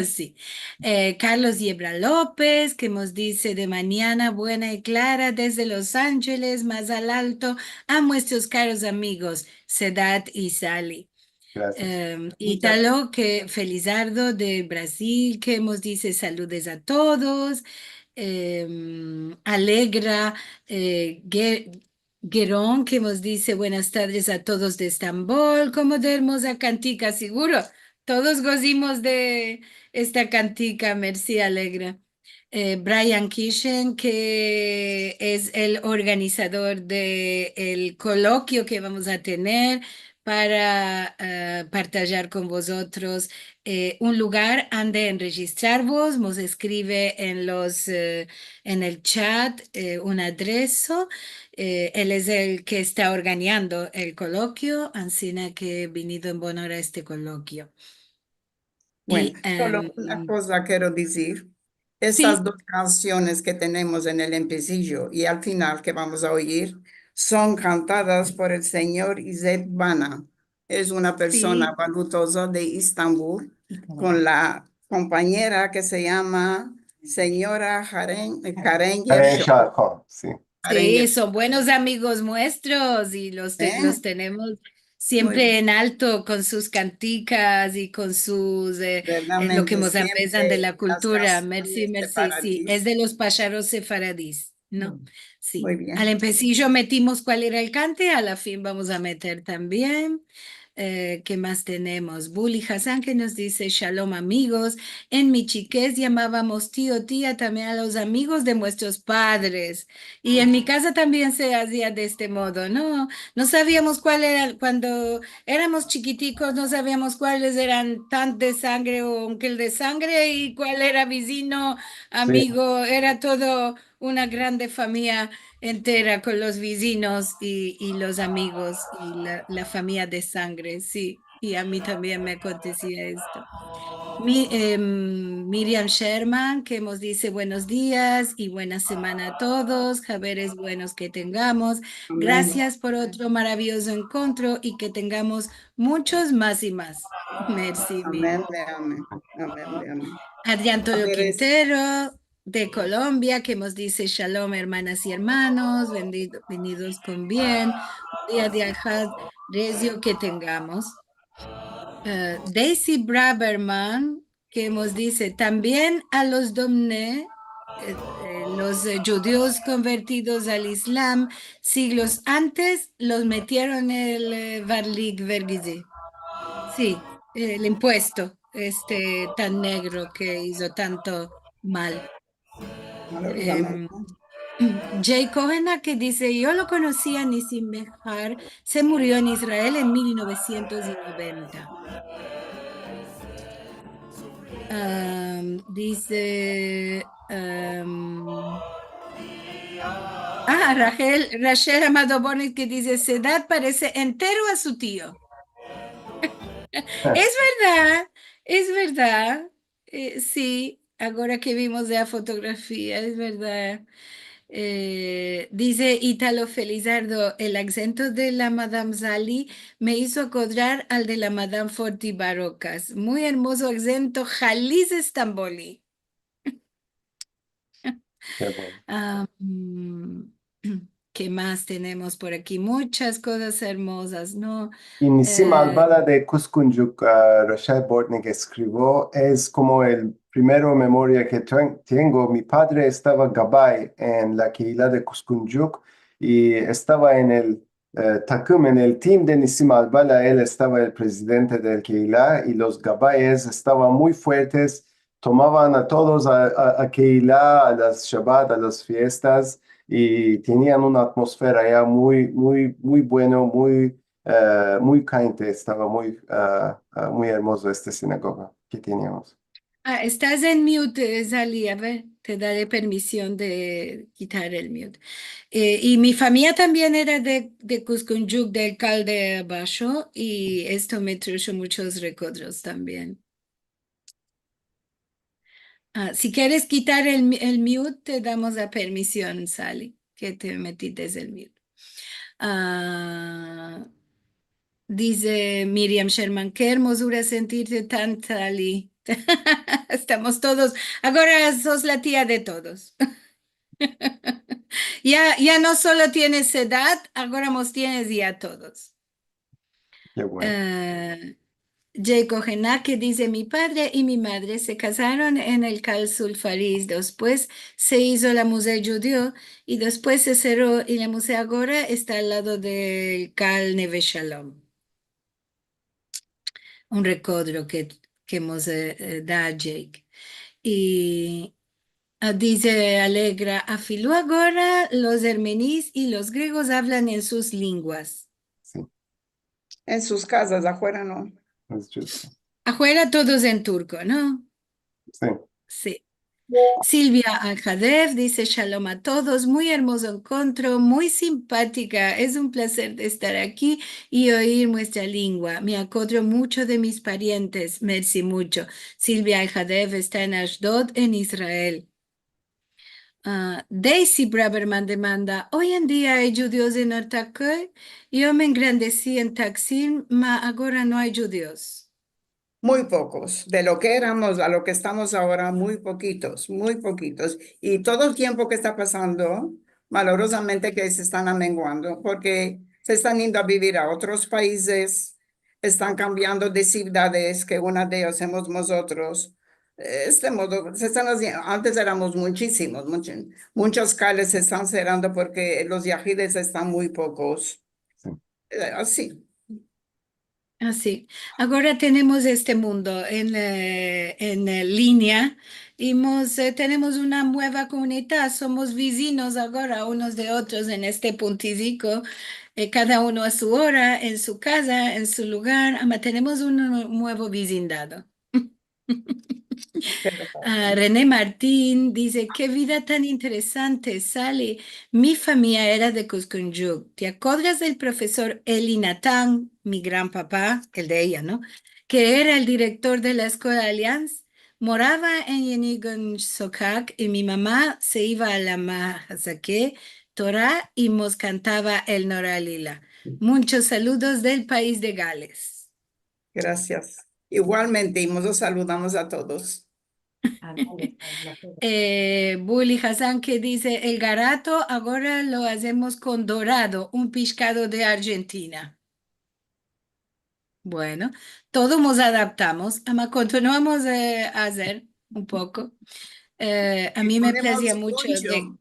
si. E, Carlos Yebra Lopez, ke mos dize: "De manyana buena i klara dezde Los Angeles, mazal alto a muestros karos amigos, Sedat i Sali". Em, Italo, ke Felizardo de Brazil, ke mos dize: "Saludes a todos". Em, Alegra, e, Ge-, Geron, ke mos dize: "Buenas tardes a todos de Estambol". Komo de ermoza kantika, seguro. Todos gozimos de esta kantika. Mersi, Alegra. E, Brian Kishen, ke es el organizador de el kolokio ke vamos a tener para, e, partajar kon vozotros, e, un lugar ande enrejistrarvos, mos eskrive en los, e, en el chat, e, un adreso. E, el es el ke esta organiando el kolokio, ansina ke vinido en bona ora este kolokio. Bueno, solo una koza kero dizir. Estas dos kansiones ke tenemos en el empesijo i al final ke vamos a oyir son kantadas por el sinyor Izet Bana. Es una persona valutoza de Istambul, kon la kompanyera ke se yama sinyora Haren, Karen Gershon. Si, son buenos amigos muestros i los te-, los tenemos siempre en alto kon sus kantikas i kon sus, e, lo ke mos ambezan de la kultura. Mersi, mersi, si. Es de los pasharos sefaradis, no? Si. Al empesijo metimos kual era el kante, a la fin vamos a meter tambien. E, ke mas tenemos? Buli Hassan ke mos dize: "Shalom, amigos. En mi chikez yamavamos tio, tia tambien a los amigos de muestros padres". I en mi kaza tambien se azia de este modo, no? No saviamos kual era, kuando eramos chikitikos, no saviamos kuales eran tant de sangre o onkel de sangre i kual era vizino, amigo. Era todo una grande famiya entera kon los vizinos i, i los amigos i la, la famiya de sangre, si. I a mi tambien me akontesia esto. Mi-, em, Miriam Sherman, ke mos dize: "Buenos dias i buena semana a todos, haberes buenos ke tengamos. Grasias por otro maraviyozo enkontro i ke tengamos munchos mas i mas". Mersi, Miriam. Adrián Toyo Quintero, de Kolombia, ke mos dize: "Shalom, ermanas i ermanos, bendi-, bendidos kon bien, un dia de Ahad rezio ke tengamos". E, Daisy Braverman, ke mos dize: "Tambien a los Domne, e, e, los, e, djudios konvertidos al Islam, siglos antes los metieron el, e, varlik vergizi". Si, el impuesto, este, tan negro ke izo tanto mal. Em, Jay Cohen, ke dize: "Yo lo konosi a Nissim Behar, se murio en Israel en mil novesientos i noventa". Am, dize, am, a, Rachel, Rachel Amado Bonet, ke dize: "Sedat parese entero a su tio". Es verdad, es verdad. E, si, agora ke vimos la fotografia, es verdad. E, dize Italo Felizardo: "El aksento de la Madam Zali me izo akodrar al de la Madam Forti Barokas. Muy ermozo aksento, Haliz Estamboli". Ke bueno. Am, ke mas tenemos por aki? Munchas kozas ermozas, no? I Nissim Albala de Kuzguncuk, a, Rachel Bortnick eskrivio, es komo el primero memoria ke ten-, tengo. Mi padre estava gabay en la kehila de Kuzguncuk i estava en el e, takım, en el tim de Nissim Albala, el estava el prezidente del kehila, i los gabayes estavan muy fuertes, tomavan a todos a, a, a kehila, a las Shabat, a las fiestas, i tenian una atmosfera ya muy, muy, muy bueno, muy, e, muy kayente, estava muy, e, e, muy ermozo esta sinagoga ke teniamos. A, estas en mute, e, Zali, a ver, te dare permision de kitar el mute. E, i mi famiya tambien era de, de Kuzguncuk, del Kal de Basho, i esto me trusho munchos rekodros tambien. A, si keres kitar el mi-, el mute, te damos la permision, Zali. ke te metites el mute. Ah, dize Miriam Sherman, ke ermozura sentirte tan, Sali. Estamos todos, agora sos la tia de todos. Ya, ya no solo tienes edad, agora mos tienes ya todos. Ke bueno. Eh, Jay Kohenake dize, mi padre i mi madre se kazaron en el Kal Sulfaris, despues se izo la Muzey Djudio, i despues se serro, i la muzey agora esta al lado del Kal Neve Shalom. Un rekodro ke, ke mos, eh, eh, da Jake. I, ah, dize Alegra, afilu agora los ermenis i los gregos avlan en sus linguas. Si. En sus kazas, afuera no. Es djusto. Afuera todos en turko, no? Si. Si. Silvia Alhadev dize, shalom a todos, muy ermozo enkontro, muy simpatika, es un plazer de estar aki i oir muestra lingua. Me akodro muncho de mis parientes, mersi muncho. Silvia Alhadev esta en Ashdod, en Israel. Ah, Daisy Braverman demanda, oy en dia ay djudios en Ortaköy? Yo me engrandesi en Taksim, ma agora no ay djudios. Muy pokos. De lo ke eramos a lo ke estamos agora, muy pokitos, muy pokitos. I todo el tiempo ke esta pasando, malorozamente ke se estan amenguando, porke se estan indo a bivir a otros paizes, estan kambiando de sivdades, ke una de eyas somos mozotros. Este modo, se estan aziendo, antes eramos muchisimos, munchi-, munchas kales se estan serrando porke los yahides estan muy pokos. Si. Eh, ansi. Ansi. Agora tenemos este mundo en, eh, en, eh, linea. I mos, eh, tenemos una mueva komunidad. Somos vizinos agora unos de otros en este puntiziko. Eh, kada uno a su ora, en su kaza, en su lugar. Ama tenemos un, un muevo vizindado. Ah, René Martin dize, ke vida tan interesante, Sali. Mi famiya era de Kuskundjuk. Te akodras del profesor Eli Natan, mi gran papa, el de eya, no? Ke era el direktor de la eskola Allianz. Morava en Yenigon Sokak i mi mama se iva a la Mahazake Torah i mos kantava el Nora Lila. Munchos saludos del pais de Gales. Grasias. Igualmente, i mos saludamos a todos. Eh, Buli Hazan ke dize, el garato agora lo azemos kon dorado, un pishkado de Arjentina. Bueno, todos mos adaptamos, ama kontinuamos, eh, a azer un poko. Eh, a mi me plazia muncho de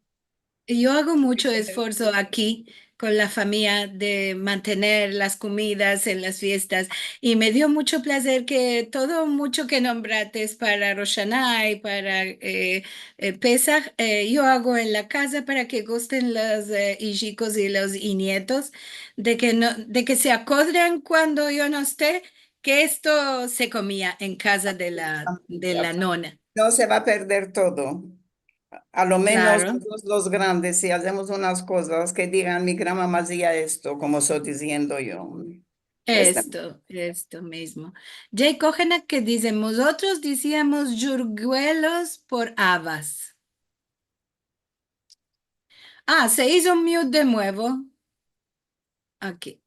Yo ago muncho esforso aki kon la famiya de mantener las komidas en las fiestas, i me dio muncho plazer ke todo muncho ke nombrates para Rosh Ashana i para, eh, eh, Pesah, eh, yo ago en la kaza para ke gusten los, eh, ijikos i los inietos, de ke no, de ke se akodren kuando yo no este, ke esto se komia en kaza de la, de la nona. No se va a perder todo. A lo menos los, los grandes, si azemos unas kozas, ke digan, mi granmama azia esto, komo esto diziendo yo. Esto, esto mizmo. Jay Kohenak ke dize, mozotros diziamos yurguelos por avas. Ah, se izo mute de muevo. Aki.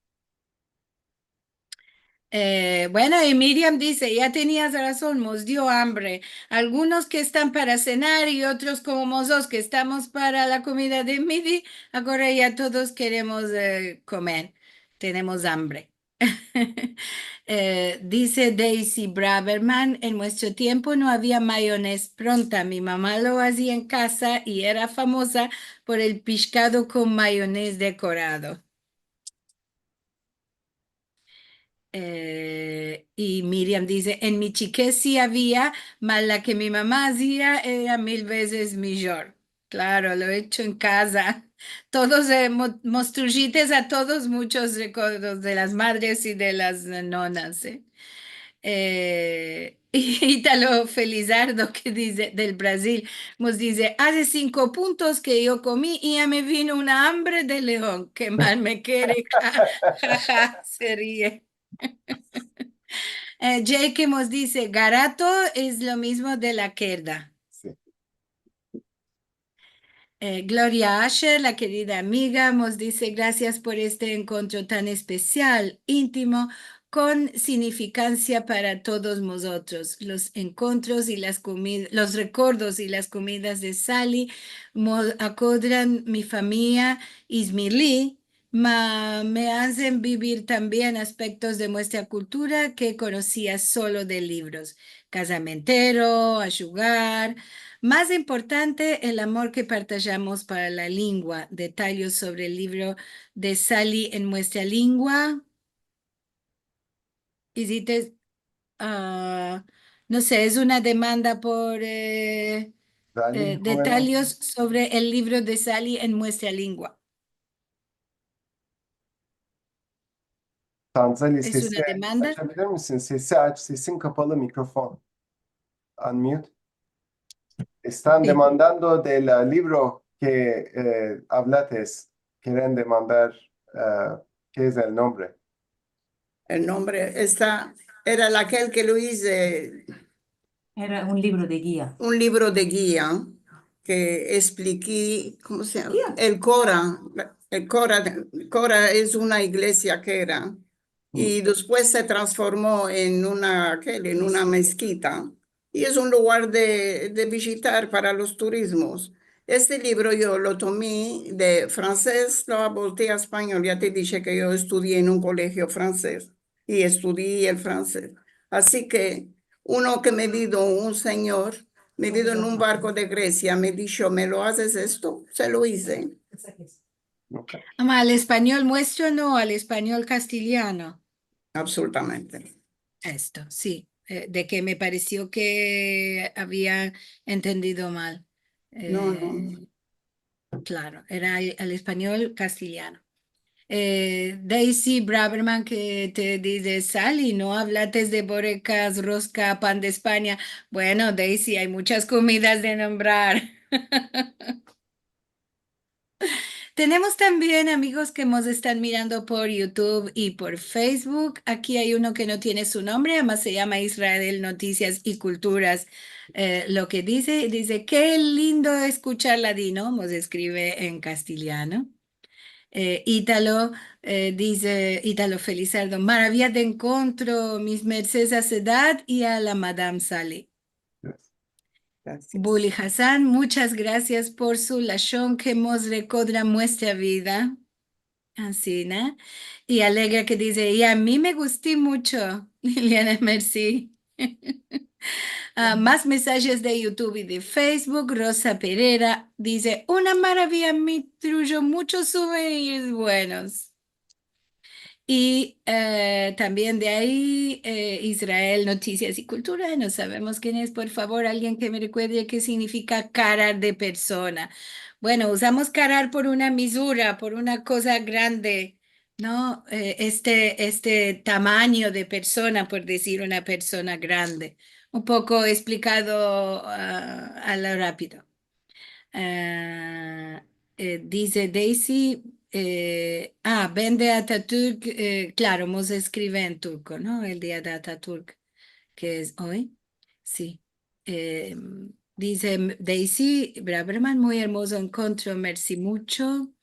Eh, bueno, i Miriam dize, ya tenias razon, mos dio ambre. Algunos ke estan para senar i otros komo mozotros ke estamos para la komida de midi, agora ya todos keremos, eh, komer. Tenemos ambre. Eh, dize Daisy Braverman, en muestro tiempo no avia mayonez pronta. Mi mama lo azia en kaza i era famoza por el pishkado kon mayonez dekorado. Eh, i Miriam dize, en mi chikez si avia, ma la ke mi mama azia era mil vezes mijor. Klaro, lo echo en kaza. Todos, eh, mo-, mos trushites a todos munchos rekordos de las madres i de las, eh, nonas, eh. Eh, i Italo Felizardo ke dize, del Brazil, mos dize, aze sinko puntos ke yo komi i ya me vino una ambre de leon, ke mal me kere, ja, ja, ja, se rie. Eh, Jay ke mos dize, garato es lo mizmo de la kerda. Si. Eh, Gloria Asher, la kerida amiga, mos dize: "Grasias por este enkontro tan espesial, intimo, kon signifikansia para todos mozotros. Los enkontros i las komi-, los rekordos i las komidas de Sali mo akodran mi famiya izmirli, ma me azen bivir tambien aspektos de muestra kultura ke konosia solo de livros. Kazamentero, a djugar. Mas importante, el amor ke partajamos para la lingua. Detayos sovre el livro de Sali en muestra lingua". Iziste, ah, no se, es una demanda por, eh, eh, detayos sovre el livro de Sali en muestra lingua. Tanzeli, sesi aç-, açabilir misin? Sesi aç, sesin kapalı, mikrofon. Unmute. Estan demandando del, ah, livro ke, eh, avlates. Keren demandar, ah, ke es el nombre. El nombre esta, era akel ke lo ize. Era un livro de giya. Un livro de giya ke espliki, komo se yama? Giya. El Kora. El Kora, Kora es una iglesia ke era. I despues se transformo en una, ke, en una meskita. I es un lugar de, de vijitar para los turizmos. Este livro yo lo tomi de fransez, lo abolti a espanyol. Ya te dishe ke yo estudie en un kolegio fransez i estudie el fransez. Ansi ke uno ke me vido, un sinyor, me vido en un barko de Gresia, me disho: "Me lo azes esto?" Se lo ize. Ama al espanyol muestro, no, al espanyol kastilyano. Absolutamente. Esto, si. Eh, de ke me paresio ke avia entendido mal. No, no. Eh, klaro, era al, al espanyol kastilyano. Eh, Daisy Braverman ke te dize: "Sali, no avlates de borekas, roska, pan de Espanya". Bueno, Daisy, ay muchas komidas de nombrar. Tenemos tambien amigos ke mos estan mirando por YouTube i por Facebook. Aki ay uno ke no tiene su nombre, ama se yama Israel Notisias i Kulturas. Eh, lo ke dize, dize: "Ke lindo eskuchar ladino", mos eskrive en kastilyano. Eh, Italo, eh, dize, Italo Felizardo: "Maraviya de enkontro, mis mersedes a Sedat i a la Madam Sali". Grasias. Buli Hassan, muchas grasias por su lashon ke mos rekodra muestra vida. Ansina. I Alegra ke dize: "I a mi me gusti mucho". Liliana, mersi. Ah, mas mesajes de YouTube i de Facebook. Rosa Pereira dize: "Una maraviya, mi trujo, muchos suvenirs buenos". I, eh, tambien de ayi, eh, Israel Notisias i Kultura, no savemos ken es. Por favor, alguien ke me rekuerde ke signifika karar de persona. Bueno, uzamos karar por una mizura, por una koza grande, no? Eh, este, este tamanyo de persona, por dizir una persona grande. Un poko esplikado, ah, a lo rapido. Eh, eh, dize Daisy, eh, ah, ben de Atatürk, eh, klaro, mos eskrive en turko, no? El dia de Atatürk, ke es oy. Si. Eh, dize Daisy Braverman: "Muy ermozo enkontro, mersi mucho".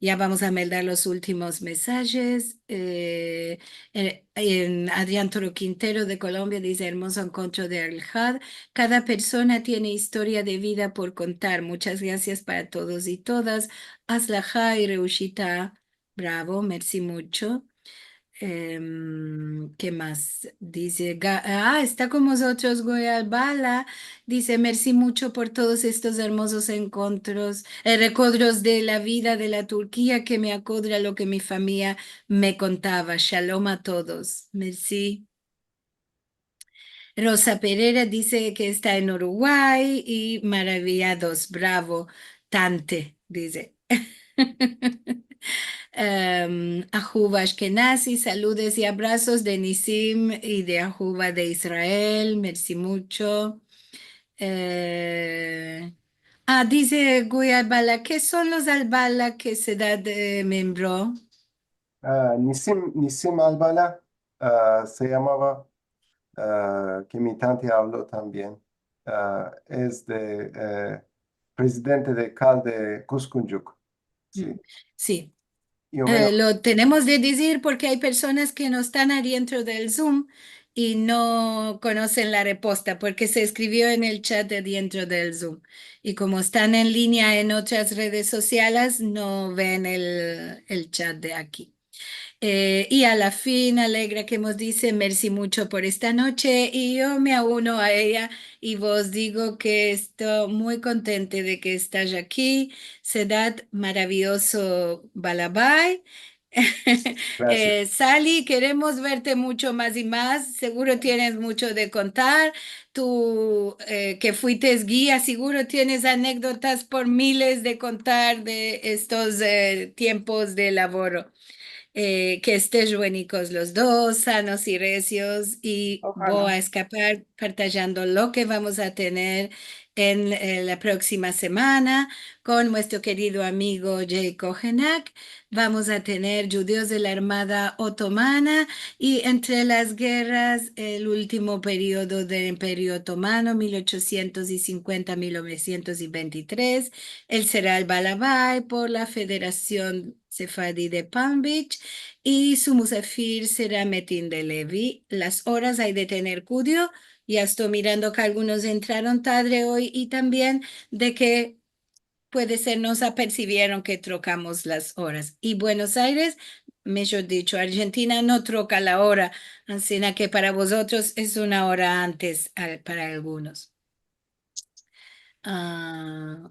Ya vamos a meldar los ultimos mesajes. Eh, eh, en Adrián Toro Quintero de Kolombia dize: "Ermozo enkontro de Alhad. Kada persona tiene istoria de vida por kontar. Muchas grasias para todos i todas. Atslaha i reushita". Bravo, mersi mucho. Em, ke mas? Dize, Ga-, ah, esta kon mozotros, Goyal Bala. Dize: "Mersi mucho por todos estos ermozos enkontros, eh, rekodros de la vida de la Turkia ke me akodra lo ke mi famiya me kontava. Shalom a todos". Mersi. Rosa Pereira dize ke esta en Uruguay i maraviyados. Bravo, tante, dize. Em, Ahuva Ashkenazi, saludes i abrasos de Nisim i de Ahuva de Israel. Mersi mucho. Eh, ah, dize Guy Albala, ke son los Albala ke Sedat, eh, membro? Ah, Nisim, Nisim Albala, ah, se yamava, ah, ke mi tante avlo tambien. Ah, es de, eh, prezidente de Kal de Kuzguncuk. Si. Mm, si. Yo, eh, bueno, lo tenemos de dizir porke ay personas ke no estan adientro del Zoom i no konosen la reposta, porke se eskrivio en el chat de adientro del Zoom. I komo estan en linea en otras redes sosiales, no ven el, el chat de aki. Eh, i a la fin, Alegra ke mos dize, "Mersi muncho por esta noche", i yo me auno a eya i vos digo ke esto muy kontente de ke estas aki. Sedat maraviyozo, Balabai. Gracias. Eh, Sali, keremos verte muncho mas i mas. Seguro tienes muncho de kontar. Tu, eh, ke fuites gia, seguro tienes anekdotas por miles de kontar de estos, eh, tiempos de lavoro. Eh, ke estes buenikos los dos, sanos i resios, i vo a eskapar partajando lo ke vamos a tener en, eh, la proksima semana kon muestro kerido amigo Jay Kohenak. Vamos a tener djudios de la Armada Otomana i entre las gerras, el ultimo periodo del Imperio Otomano, mil ochosientos i sinkuenta, mil novesientos i ventitres, el sera el balabai por la Federasion Sefadi de Palm Beach, i su musafir sera Metin de Levi. Las oras ay de tener kudio, ya esto mirando ke algunos entraron tadre oy, i tambien de ke puede ser no se apersivieron ke trokamos las oras. I Buenos Aires, mejor dicho, Arjentina no troka la ora, ansina ke para vozotros es una ora antes, al-, para algunos. Ah,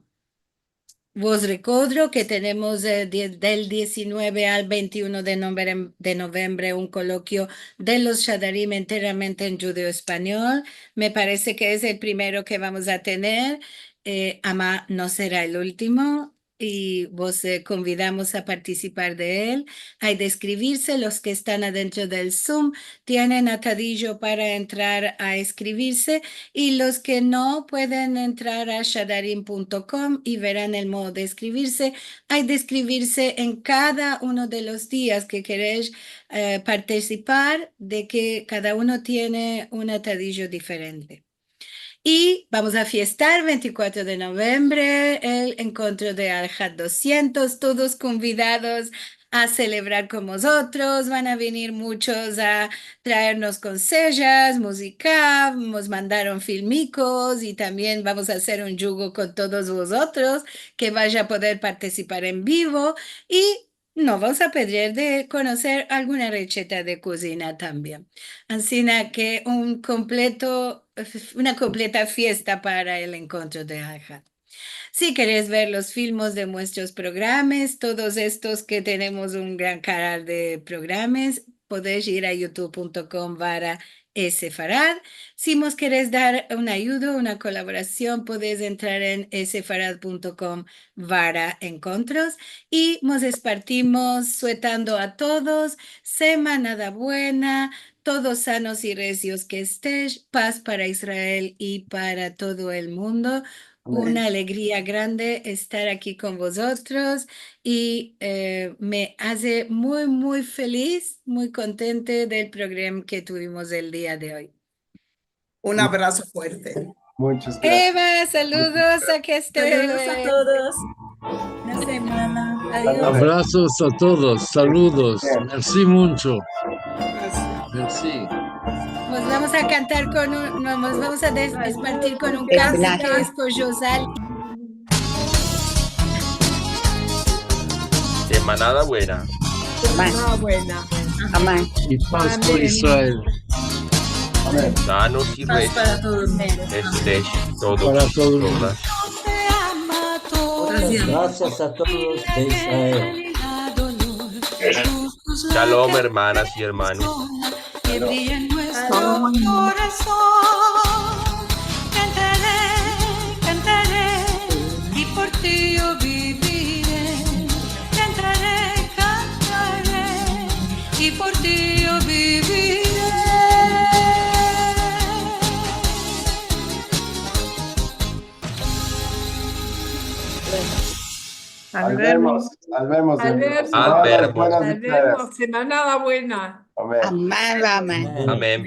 vos rekodro ke tenemos, eh, die-, del diezinueve al ventiuno de novem-, de novembre un kolokio de los Shadarim enteramente en djudeo-espanyol. Me parese ke es el primero ke vamos a tener, eh, ama no sera el ultimo. I vos, eh, konvidamos a partisipar de el. Ay de eskrivirse, los ke estan adentro del Zoom tienen atadijo para entrar a eskrivirse, i los ke no pueden entrar a shadarim punto com i veran el modo de eskrivirse. Ay de eskrivirse en kada uno de los dias ke keresh, eh, partisipar, de ke kada uno tiene un atadijo diferente. I vamos a fiestar ventikuatro de novembre el enkontro de Alhat dosientos. Todos konvidados a selebrar kon mozotros. Van a venir munchos a traernos konsejas, muzika, mos mandaron filmikos i tambien vamos a azer un djugo kon todos vozotros ke vash a poder partisipar en bivo. I no vamos a pedrer de konoser alguna recheta de kuzina tambien. Ansina ke un kompleto, una kompleta fiesta para el enkontro de Alhat. Si keres ver los filmos de muestros programas, todos estos ke tenemos un gran kanal de programas, podesh ir a youtube punto com barra esefarad. Si mos keres dar un ayudo, una kolaborasion, podes entrar en esefarad punto com barra enkontros. I mos despartimos suetando a todos semanada buena, todos sanos i resios ke estesh, paz para Israel i para todo el mundo. Amen. Una alegria grande estar aki kon vozotros i, eh, me aze muy, muy feliz, muy kontente del programa ke tuvimos el dia de oy. Un abraso fuerte. Munchas grasias. Eva, saludos, aki estoy. Saludos a todos. Buena semana. Adios. Abrazos a todos. Saludos. Bien. Mersi muncho. Mersi. Mos vamos a kantar kon un, no, mos vamos a des-, despartir kon un kanto ke eskojo Sali. Semanada buena. Amen. Semanada buena. Amen. I paz por Israel. Amen. Sanos i resios. Paz para todo el mundo. Estesh todos. Para todo el mundo. Todas. Grasias a todos de Israel. Shalom, ermanas i ermanos. Que brille en nuestro corazón. Cantare, cantare, i por ti yo bivire. Cantare, cantare, i por ti yo bivire. Al vermos. Al vermos. Al vermos. Al vermos. Al vermos. Al vermos. Semanada buena. Al vermos. Semanada buena. Amen. Amen, amen. Amen.